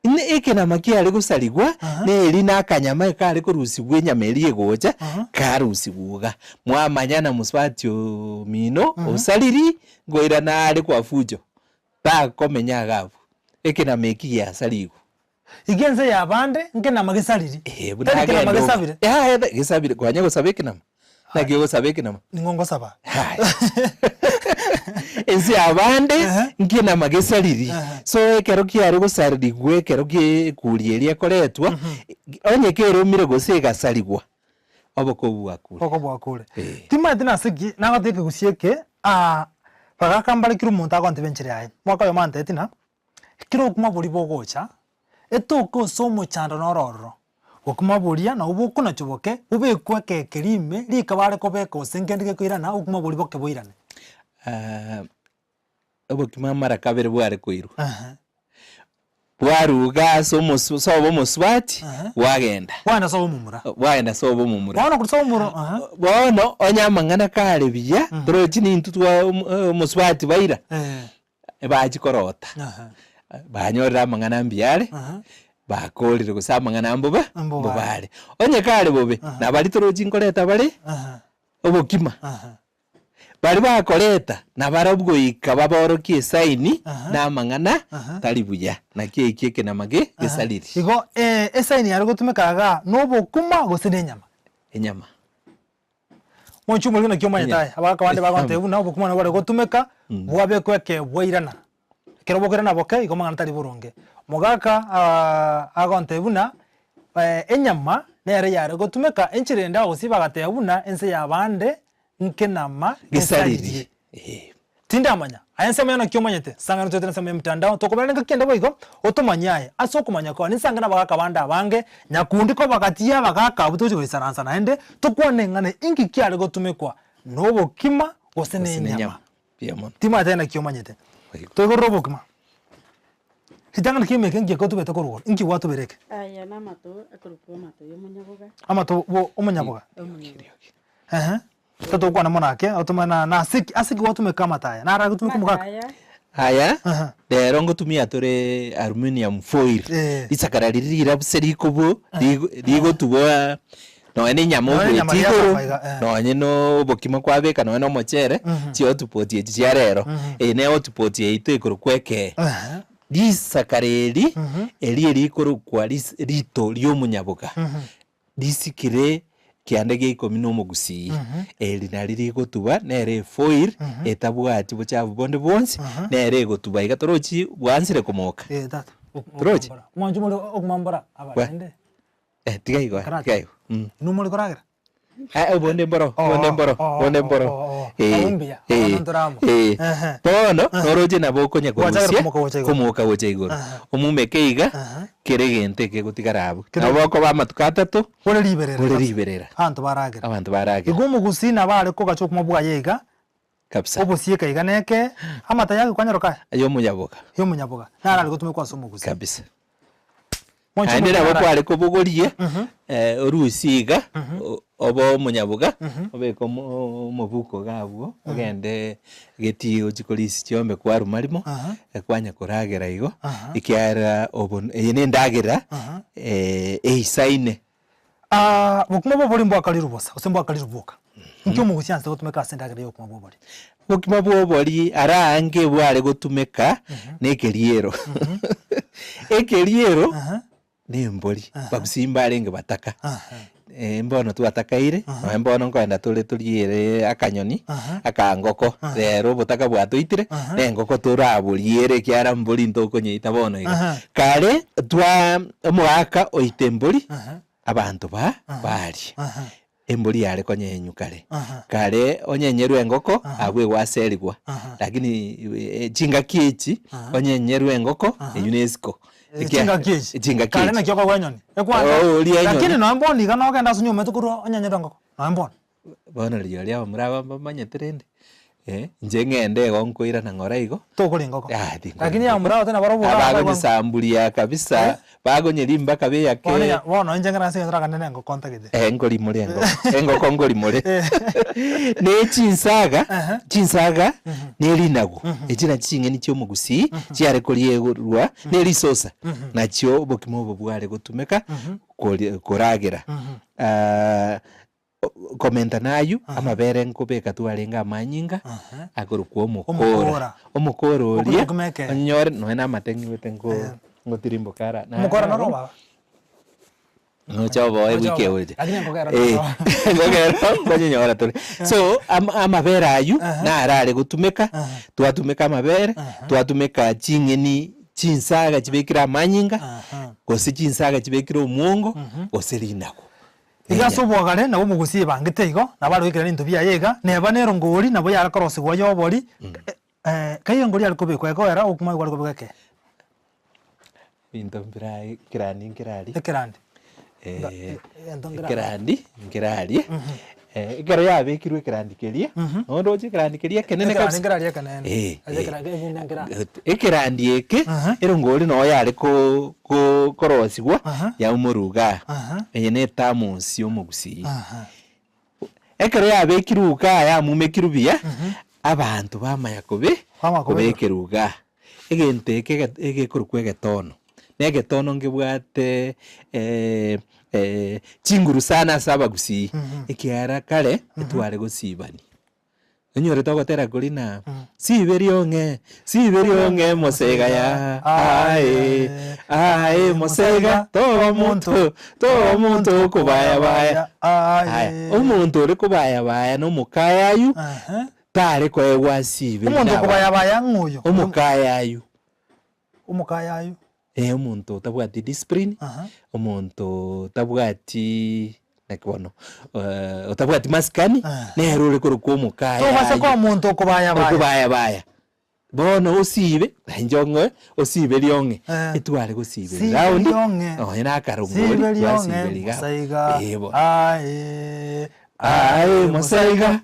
Ine ekenama kiare gosarigwa, neri na akanyama ekare korusigwa enyama eria egocha, karusigwa iga. Mwamanyana mosubati omino osariri, nkoirana are kwa fujo, takomenya iga abwo. Ekenama eki giasarigwe. Iga ense y'abande nkenama gesariri. Eeh buna Tari kenama agenda oka. gesabire. Yaya gesabire, kwanya gosaba ekenama? Naki ogosaba ekenama? Ning'o ngosaba? Haya. Ense y'abande Ehe. nkenama gesariri. Ehe. So ekero kiare gosarigwa ekero gie ekuri eria ekoretwa, onye keromire gose egasarigwa, oboko obwo bwakure. Oboko bwakure. Eh. Timanyeti nase ki, nagoteba ekegusii eke, bagaka mbare kera omonto agontebia enchera yaye. Omwaka oyomo antebeti ng'a, Ekero obokima boria bogocha, etoke ase omochando noro ororo, obokima boria nabwo bokonachwa boke, bobekwe ekekeri ime, rika bare kobeka gose nkende gekoirana, obokima boria boke boirane. Obokima mara kabere bware koirwa, bwaruga ase omosu sobo omosubati, bwagenda. Bwagenda sobo omomura. Bwagenda sobo omomura. Bono korwa sobo omomura, ehe. Bono onye amang'ana kare buya, torochi nintwe twa omosubati baira. Ebachia korota, banyorire amang'ana mbuya are, bakorire gose amang'ana mbobe mbobe are. Onye kare bobe, nabaria torochi nkoreta bare obokima, baria bakoreta nabarabwo goika baborokie esaini na amang'ana tari buya, naki ekio ekenama ge gesariri. Igo esaini yare gotumeka igaa nobokima gose nenyama? Enyama. Mochie omorwoti naki omanyete aye, abagaka bande bagontebia buna obokima nabo bware gotumeka, bwabekwa eke bwairana. Ekero bokoirana boke, igo amang'ana tari boronge. Mogaka agontebia buna enyama nere yare gotumeka, enchera ende abagusii bagateba buna ense y'abande nkenama gesaririe. Tindamanya. Aye ensemo yane naki omanyete? Sang'ana toetera ensemo ya mtandao, tokoberana engaki ende boigo, otomanye aye. Ase okomanya kwao, ninsange nabagaaka bande abange, nyakundi kobagatia abagaaka abwo togochia goisaransa naende, tokwane eng'ana inki kiare gotumekwa, nobokima gose Gose nenyama. nenyama. Mbuya mono. Timanyete aye naki omanyete. Boigo. Toigorere obokima. Ritang'ani ki'emeke inki ekotubete korwa igoro? Inki gwatubire eke? Aya namato akorokwa amato y'omonyaboga. Amato bo omonyaboga. Omonyaboga. Ehe. Totokwana mono ake, otomanye na nase ki, ase ki gwatumeka amato aya? Naro agotumeka omogaka? Aya Aya, Aha. rero ngotumia tore aluminium foil, Eh. risakara riria rirabuse rikobu rigo rigotubwa nonye na enyama Nonye enyama ogoetia igoro, riasamba iga, eh. nonye na obokima kwabeka nonye na omochere, chihotpot echi chia rero, eye ne hotpot yaito ekorokwa ekee. Ehe. Risakara eri, eri erikorokwa ris rito ria omonyaboga. Risikire kianda gia ikomi na omogusii, eri nari rigotuba nere efoil etabwati bochafu bonde bwonsi, nere egotuba iga torochi bwansire komoka. Eh, tata. Torochi? Mwanchi more okomambora aba Gwa. rende. Eh, tiga igo, Karate. tiga igo. Mm. Inwe more koragera? Eh, obonde mboro, obonde mboro, Oh, oh, obonde mboro. oh, oh, oh. Eh, Abwo mbuya, eh, abwo ntoramo. eh. Ehe. Bono, noroche nabo okonya Gwachakire korusia, komoka gocha igoro. komoka gocha igoro. Aha. Omumeke iga, Aha. kere egento ekegotigara abwo. Kere- Nabo okoba amatuko atato, Ore riberera. ore kabisa. riberera. Abanto baragera. Abanto baragera. Igo omogusii nabo are kogacha okomwa bwaye iga, Kabisa. obosieka iga neke, amata yake kwanyora kaye? Aye omonyaboga. Ya omonyaboga. Naro are gotumekwa ase omogusii. Kabisa. Mwanche Naende nabo omonto kware kobogoria, orusie iga, obe omonyaboga, obeke omo omobuko iga abwo, ogende getii ochie korisia chiombe kwaruma rimo, kwanya koragera igo, ekiagera obo eye na endagera eisaine. Bokima bwa obori mbwakarirwe bosa, gose mbwakarirwe bwoka. Inki omogusia anse gotumeka ase endagera ya obokima bwa obori? Bokima bwa obori ara aange bware gotumeka na ekeriero. Ekeriero na embori, bagusii mbarenge bataka. Mbono twatakaire, nonye mbono nkoenda tore toriere akanyoni, akangoko, rero obotaka bwatoitire, na engoko toraboriere ekiagera mbori ntokonyeita bono iga. Kare twa omogaka oita embori, abanto ba baria. Embori yare konyenywa kare. Kare onyenyerwe engoko, abwo egwaserigwa. Lakini chingaki echi, onyenyerwe engoko, eywo ne esiko. Chingaki echi. Chingaki Kare echi. naki okogwa enyoni. Ekwancha. Oh, oria enyoni. Lakini nonya mbono iga nogenda ase onyomete korwa onyenyerwe engoko, nonya mbono. Bono rirorio abamura aba mbamanyete rende, eh, inche ng'ende igo nkoirana ng'ora igo, Tokora engoko. ah tinkora Lakini engoko. abamura aba tari nabarobwo iga Aba baigwa- bagonyesamburia kabisa, bagonyeria mpaka beyake. Bono ya- bono inche ng'era ase egento rakane na engoko ntagete. Eh, nkorimore engoko, engoko nkorimore. Ne chinsaga, chinsaga ne rinagu, echi nachi ching'eni chia omogusii, chiare korierwa ne risosa, nachio obokima obo bware gotumeka kori koragera. Komenta nayio, amabere nkobeka twarenge amanyinga, akorokwa omokora. Omokora. Omokora oria, Okorokwa ekee. onyore nonya na amate ng'igwete nko ngotirimboka ara Omokora noro baba? Nocha oboe Nocha wiki oboe. egocha. Lakini engoko ero Eh, noro. engoko ero nkonyenyora tore. So, ama amabere aywo, naro are gotumeka, twatumeka amabere, twatumeka ching'eni chinsaga chibekire amanyinga, gose chinsaga chibekire omwongo, gose rinagu. Iga ase obwagare nabo omogusia ebangete igo, nabo are goikera rinto biaye iga, neba nerongori nabo yare korosigwa y'obori, kai erongori yare kobekwa ekoera ogokumanya kware kobekwa ekee. Ebinto mbire aye ekerandi nkeraria. Ekerandi. Egento nkeraria. Ekerandi nkeraria, ekero yabekirwe ekerandi keria, nonye oroche ekerandi keria ekenene Ekerandi kabisa. nkeraria ekenene. Eh, Ase eh. ekerandi ebinde nkeraria. Ekerandi eke, erongori noo yare ko- ko- korosigwa, yaumorwa igaa, eye ne ethermos ya omogusii. Ekero yabekirwe igaa yamumekirwe buya, abanto bamanya kobe Bamanya kobeka. kobekerwa igaa. Egento eke ege- egekorokwa egetono, na egetono ngebwate chinguru sana ase abagusii, ekiagera kare, etware gosibania. Onyorete ogotera koria na sibe riong'e, sibe riong'e mosega ya aye, aye mosega toba omonto, toba omonto okobayabaya. Aya, omonto ore kobayabaya na omokayayu, tare koegwa asibe Omonto na abanto. okobayabaya ng'o oyo? Omokayayu. Omokayayu. Eh, omonto otabwati discipline, omonto otabwati naki bono, otabwati masikani, nere ore korokwa omokayayu. Tobasa koba omonto okobayabaya. Okobayabaya. Bono osibe, na inche ong'e, osibe riong'e, etware gosiba Sibe eround, riong'e. nonye na akarongori, Sibe riong'e, twasiberia iga. mosaiga, Eh bono. aye, Aye mosaiga.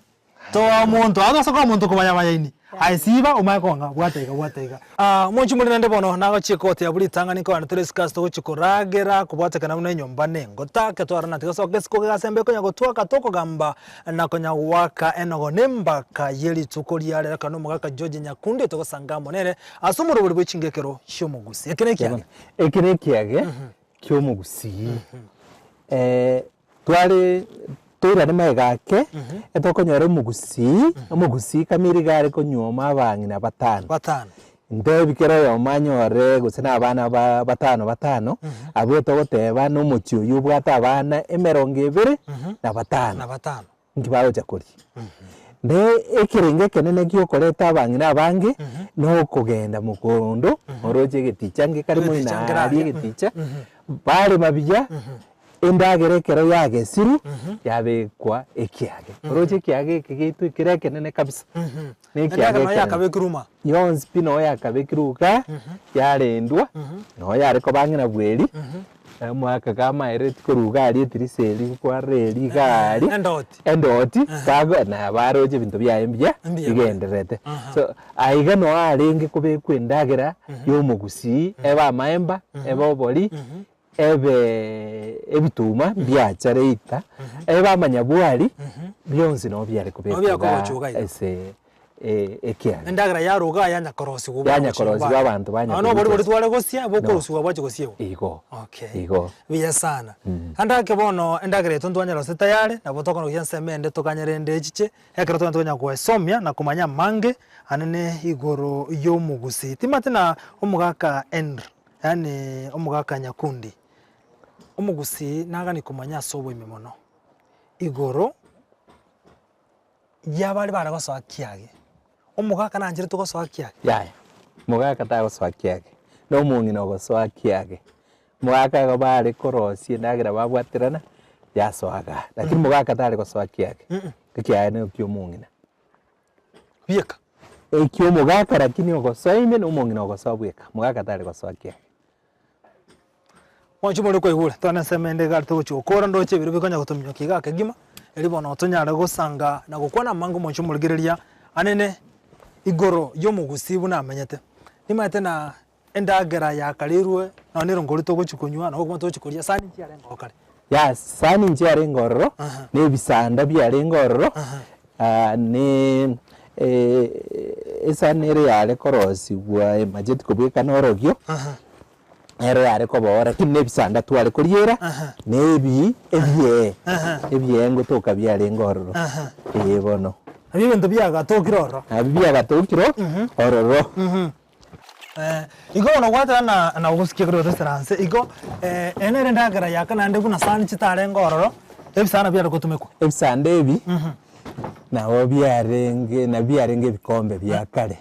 Toa omonto, agase koa omonto kobayabayaini, aye siba omanye kong'a, bwata iga, bwata iga. Ah, omochie more naende bono nagochie kogotebi buna ritang'ani nkogenda tore isiko ase togochia koragera, kobwatekana buna enyomba na engota, ekero twarora tigasoka isiko gegasemba ekonya gotwaka tokogamba na konya goaka enogo na embaka ye rituko ria rero ekero na omogaka George Nyakundi togosanga amo nere ase omorobori bwe chingekero chi'omogusi. Eke nekiage. Eke nekiage ki'omogusii. Tware toirane magega ake, etokonyora omogusii, omogusii kamiri iga are konyuoma abang'ina batano. Batano. Ntebi kera oyomo anyore gose na abana ba batano batano, abwo togoteba na omochie oywo obwate abana emerongo ebere na batano, Na batano. inki bagocha koria? Ne ekerengo ekenene giokoreta abang'ina abange, na okogenda mogondo, oroche egeticha ngekare Egeticha moino nkere aria aria. egeticha, barema buya, endagera ekero yagesirwe, yabekwa ekiage. Oroche ekiage eke giaito ekere ekenene kabisa, na ekiage Endagera noyo ekenene. yakabekirwe ime. Yonsi pi noyo yakabekirwe igaa, yarendwa, noyo yare koba ang'e na bweri, omwaka kamaereti korwa iga aria etirisa eria kwarora eria iga aria, Endoti. endoti, bago na baroche ebinto biaye mbuya, Mbuya. bigendererete. So, aiga noyo arenge kobekwa endagera ya omogusii, ebe amaemba, ebe obori, ebe ebituma mbiacha reita, ebe amanyabwari, bionsi nabo biare Nabo biare kobekwa kogochwa igaa iga iga. ase ekiage. Endagera yaruga yanya korosigwa buna Yanya gochia korosigwa nyumbani. abanto banya Nonya obori korusia boria tware gosia, No. bokorusigwa bwachi gosiegwa. Igo, Okay. igo. Buya sana. Ande ake bono endagera yaito ntwanyerose tayari, nabo tokona gochia ensemo ende tokanyere ende echiche, ekero togenda tokonya goesomia na komanya amange anene igoro ya omogusii. Timanyeti na omogaka Henry, yaani omogaka Nyakundi, omogusii nagani komanya ase oboime mono, igoro yabare bare gosoa kiage, omogaka nancherete gosoa kiage? Yaya, mogaka tagosoa kiage, na omong'ina ogosoa kiage. Mogaka igo bare korosia endagera babwaterana, yasoa igaa, lakini mogaka tare gosoa kiage, ekiage nigo kia omong'ina. Bieka. Ekia omogaka lakini ogosoa ime na omong'ina ogosoa bweka, mogaka tare gosoa kiage. Mwanche more koigure, twane ensemo ende iga aria togochia gokora ndoche ebiro bikonya gotominyokia iga kegima, erio bono tonyare gosanga na gokwana amange omonche omorigereria anene igoro y'omogusii buna amenyete. Nimanyete na endagera yakarirwe nonye na erongori togochia konywa na obokima togochia koria sani nchiarenge oo kare. Yes, sani nchiarenge ororo, na ebisanda biarenge ororo, ne esani ere yare korosigwa emacheti kobwekana orogio, ero yare koba oo lakini na ebisanda tware koriera, na ebi ebiee, ebiee ngotoka biarenge ororo, eh bono. Nabio ebinto biagatokire ororo. Nabio biagatokire ororo. Igo bono gwateba na na ogosikia ekero toisaranse igo eye nere endagera ya kane naende buna sani chitarenge ororo, ebisanda biare gotumekwa. Ebisanda ebi, nabo biarenge nabio biarenge ebikombe bia kare,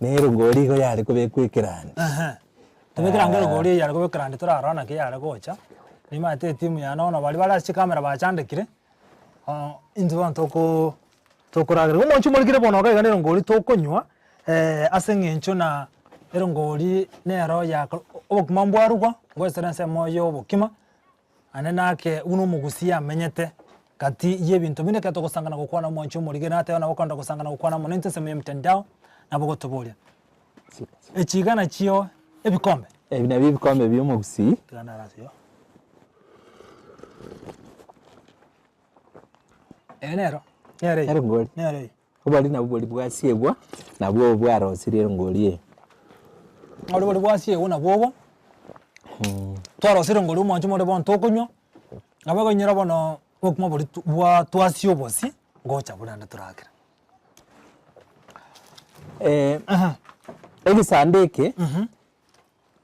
na erongori igo yare kobekwa ekerandi. Tobekere ange erongori eye yare kobekwa ekerandi torarora naki yare gocha, nimanyete etimu yane bono baria bare ase chikamera bachandekire, intwe bono tokoo tokoragera. Omochie omorikire bono iga iga na erongori tokonywa, ase eng'encho na erongori nero yako obokima mbwarugwa, ngoesera ensemo ya obokima, naende nake buna omogusii amenyete gati ya ebinto binde ekero togosangana gokwana omoanchi omorikire nateba nabo okogenda gosangana gokwana amo naintwe ensemo ya emitandao, nabo ogotoboria. Echi iga nachio ebikombe. Ebi nabio ebikombe bia omogusii. Tiga nare ase igo. Eye nero, nere eye. Erongori. Nere eye. Obori nabwo boria bwasiegwa, nabwo obo bwarosirie erongori eye. Oboria boria bwasiegwa nabwo obo, twarosirie erongori omwancho more bono tokonywa, nabo ekonyora bono obokima boria tu bwa twasia obosie, ngocha bore naende toragere. Egesanda eke,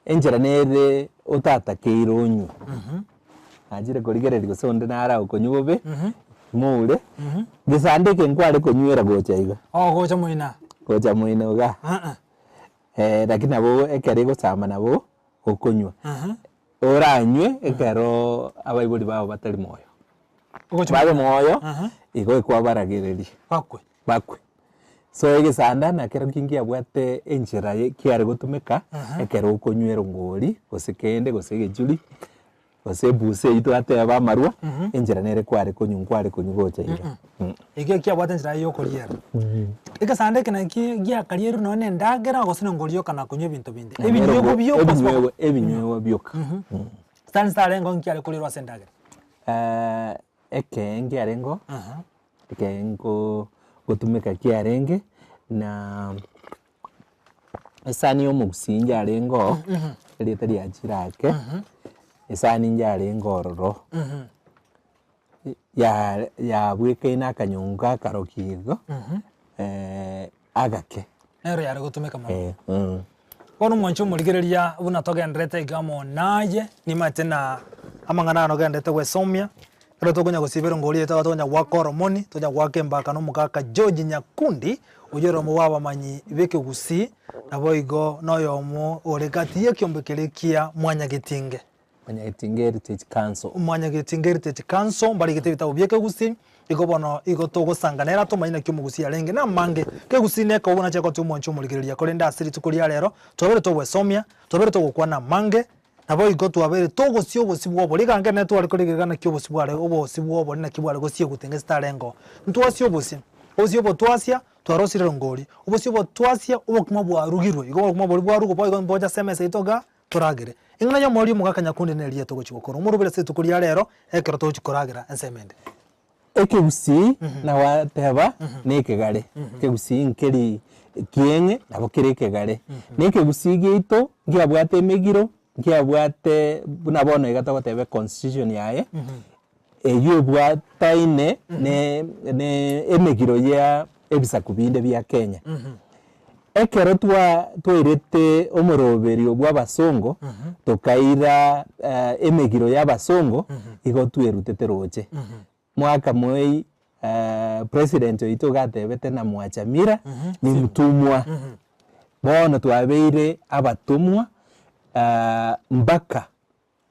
enchera nere otatakeire onywe, nachire korigereria gose onde nare agokonywa bobe, moure, gesanda eke nkware konywera gocha iga. Oh gocha moino. Gocha moino igaa, lakini nabo ekero egosamba nabo okonywa, oranywe ekeroo abaibori bao batari moyo. Ogochia Babe moyo, igo ekwabaragereria. Bakwe. Bakwe. So egesanda nakerokio nkiabwate enchera ye kiare gotumeka, ekero okonywa erongori, gose kende, gose egechuri, gose ebusa eywo twateba amarwa, enchera nere kware konywa nkware konywa gocha iga. Ekio kiabwate enchera yaye ya okoriera. Egesanda eke naki giakarierwe nonye na endagera gose nengori yoka na konywa ebinto binde. Ebinywegwa bioka gose Ebinywegwa ebinywegwa bioka. Sani sitarenge nkiare korierwa ase endagera. Ekee nkiarengeo, ekee nko gotumeka kiarenge, na esani ya omogusii njarengeo, erieta riachire ake, esani njarenge ororo, ya yabwekaine akanyongo akaroki igo, agake. Nero yare gotumeka mono. Bono omwanche omorigereria buna togenderete iga amo naye, nimanyete na amang'ana aya nogenderete gwesomia, ekero tokonya gosibera ngori yaito iga tokonya goaka oromoni, tokonya goaka embaka na omogaka George Nyakundi, oyio ore omo bw'abamanyi b'ekegusii, naboigo na oyomo ore gati y'ekiombe keria kia Mwanyagetinge. Mwanyagetinge Heritage Council. Mwanyagetinge Heritage Council, mbarigete ebitabu bi'ekegusii, igo bono igo togosanga nere atomanye naki omogusii arenge na amange. Kegusii neke obwo nache gotia omwancho omorigereria korende ase rituko ria rero, twabeire togwesomia, twabeire togokwana amange, naboigo twabeire togosia obosie bwa obori. Iga nkere tware korigereria naki obosie bware obosie bwa obori naki bware gosiegwa tenge sitarenge oo. Ntwasie obosie, obosie obo twasia, twarosire rongori, obosie obo twasia, obokima bwarugirwe, igo obokima boria bwarugwa boigo mbocha ase emesa yaito igaa, Toragere. Eng'ana y'omoerio omogaka nyakundi neria togochia gokora omorobere ase rituko ria rero ekero togochia koragera ensemo ende. Ekegusii nagwateba na ekegare, ekegusii nkeri kieng'e nabo kere ekegare. Na ekegusii giaito nkiabwate emegiro, nkiabwate buna bono iga togoteba econstitution yaye, eywo ebwataine ne ne emegiro ya ebisaku binde bia Kenya. Ekero twa twairete omoroberio bwa abasongo, tokaira emegiro ya abasongo, igo twerutete roche. Mwaka moi president oito iga atebete na mwacha mira ni mtumwa. Bono twabeire abatomwa mpaka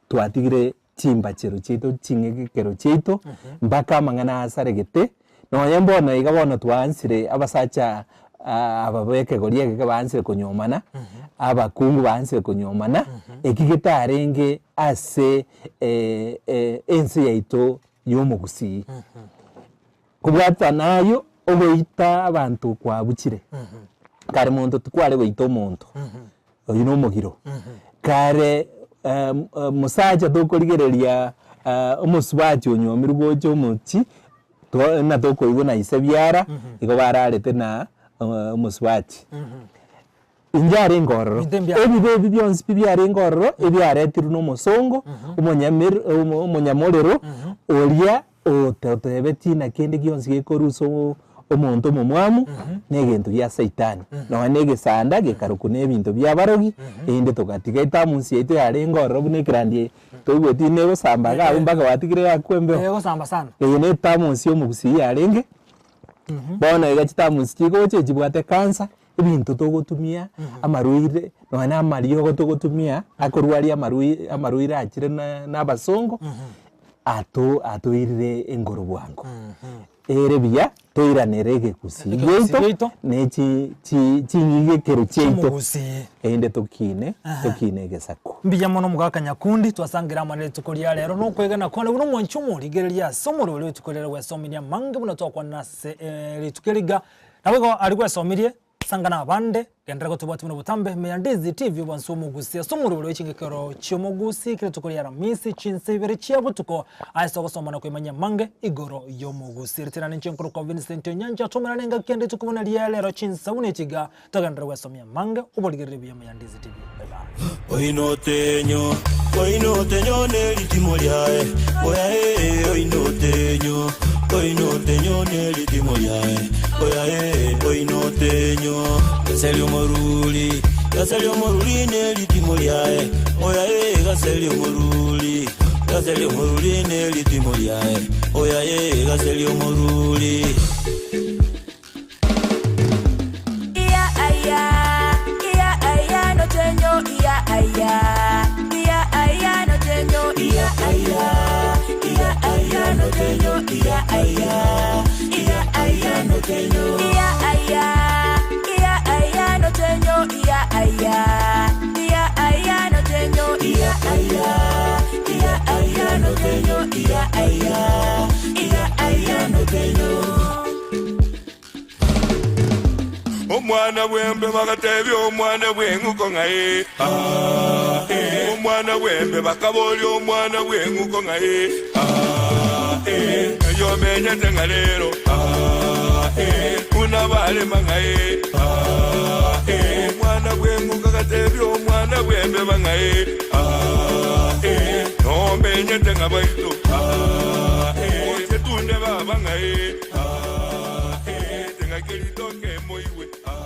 twatigire chimbachero chiaito ching'egekero chiaito, mpaka amang'ana asaregete, nonye mbono iga bono twaansire abasacha aba ba ekegori egeke baansire konyuomana, abakungu baansire konyuomana, eki getarenge ase ense yaito ya omogusii. Kobwatana ayio, ogoita abanto kwabuchire, kare monto tikware goita omonto, oyio na omogiro. Kare mosacha tokorigereria omosubati onywomirwe gocha omochie, to buna tokoigwa na ise biara, igo bararete na omosubati. Inche arenge ororo, Ebinto mbiarenge. ebibe ebi bionsi pi biarenge ororo, ebiaretirwe na omosongo, omonyamir omo omonyamorero, oria ototebetie ng'a kende gionsi gekorusia oo omonto omomwamu, na egento gia saitani. Nonya na egesanda gekarokwa na ebinto bia abarogi, erinde togatiga etamusi yaito yarenge ororo buna ekerandi eye, toigweti buna egosamba iga abwo mpaka gwatigire yakwa embeo. Egosamba sana. Eye na etamusi ya omogusii yarenge, bono iga chitamusi chigocha echibwate cancer. Ebinto togotumia, amarwaire, nonya na amariogo togotumia, akorwaria amarwai amarwaire achire na na abasongo, ato atoirire engoro bwango. Ere buya, toiranere ekegusii Ekegusii giaito, giaito. na echi chi ching'igekero chiaito, Chi'omogusii. erinde tokine, tokine egesaku. Mbuya mono omogaka Nyakundi, twasangire amo nerituko ria rero nokwegena kwane buna omwanchi omorigereria ase omorweri rituko riria gwesomirie amange buna twakwanire ase rituko eri iga. Naboigo aria gwesomirie, sanga nabande, genderera gotobwatia buna botambe ime ya Ndizi TV obwansu omogusi ase omorweri bwe chingekero chi'omogusi kera rituko ria Aramisi chinsa ibere chia botuko ase ogosoma na koimanyia amange igoro y'omogusi. Ritina ninche nkorokwa Vincent Onyancha tomerane engaki ende rituko buna ria rero chinsa buna echi iga togenderere gwesomia amange oborigereria buya ime ya Ndizi TV. Bye bye. Oinotenyo, oinotenyo ne ritimo riaye, oya ee, oinotenyo, oinotenyo ne ritimo riaye, oya ee, oinotenyo. Gaseri omoruri, gaseri omoruri ne ritimo riaye, oya ee, gaseri omoruri, gaseri omoruri ne ritimo riaye, oya ee, gaseri omoruri. Iya aya, iya aya no tenyo, iya aya, iya aya no tenyo, iya aya, iya aya no tenyo, iya aya, iya aya no tenyo, iya aya, iya aya no tenyo, iya aya, iya aya no tenyo, iya aya, iya aya no tenyo, iya aya, iya aya no tenyo. Omwana bw'embe bagatebia omwana bw'eng'uko ng'a ee, aa, ee. Omwana bw'embe bakaboria omwana bw'eng'uko ng'a ee, aa, ee. Ng'ai omenyete ng'a rero, aa, ee. Buna barema ng'a ee, aa, ee. Omwana bw'eng'uko agatebia omwana bw'embeba ng'a ee, aa, ee. Nomenyete ng'a baito, aa, ee. Oche tunde baba ng'a ee, aa, ee. Ting'aki ritoke moigwe, aa.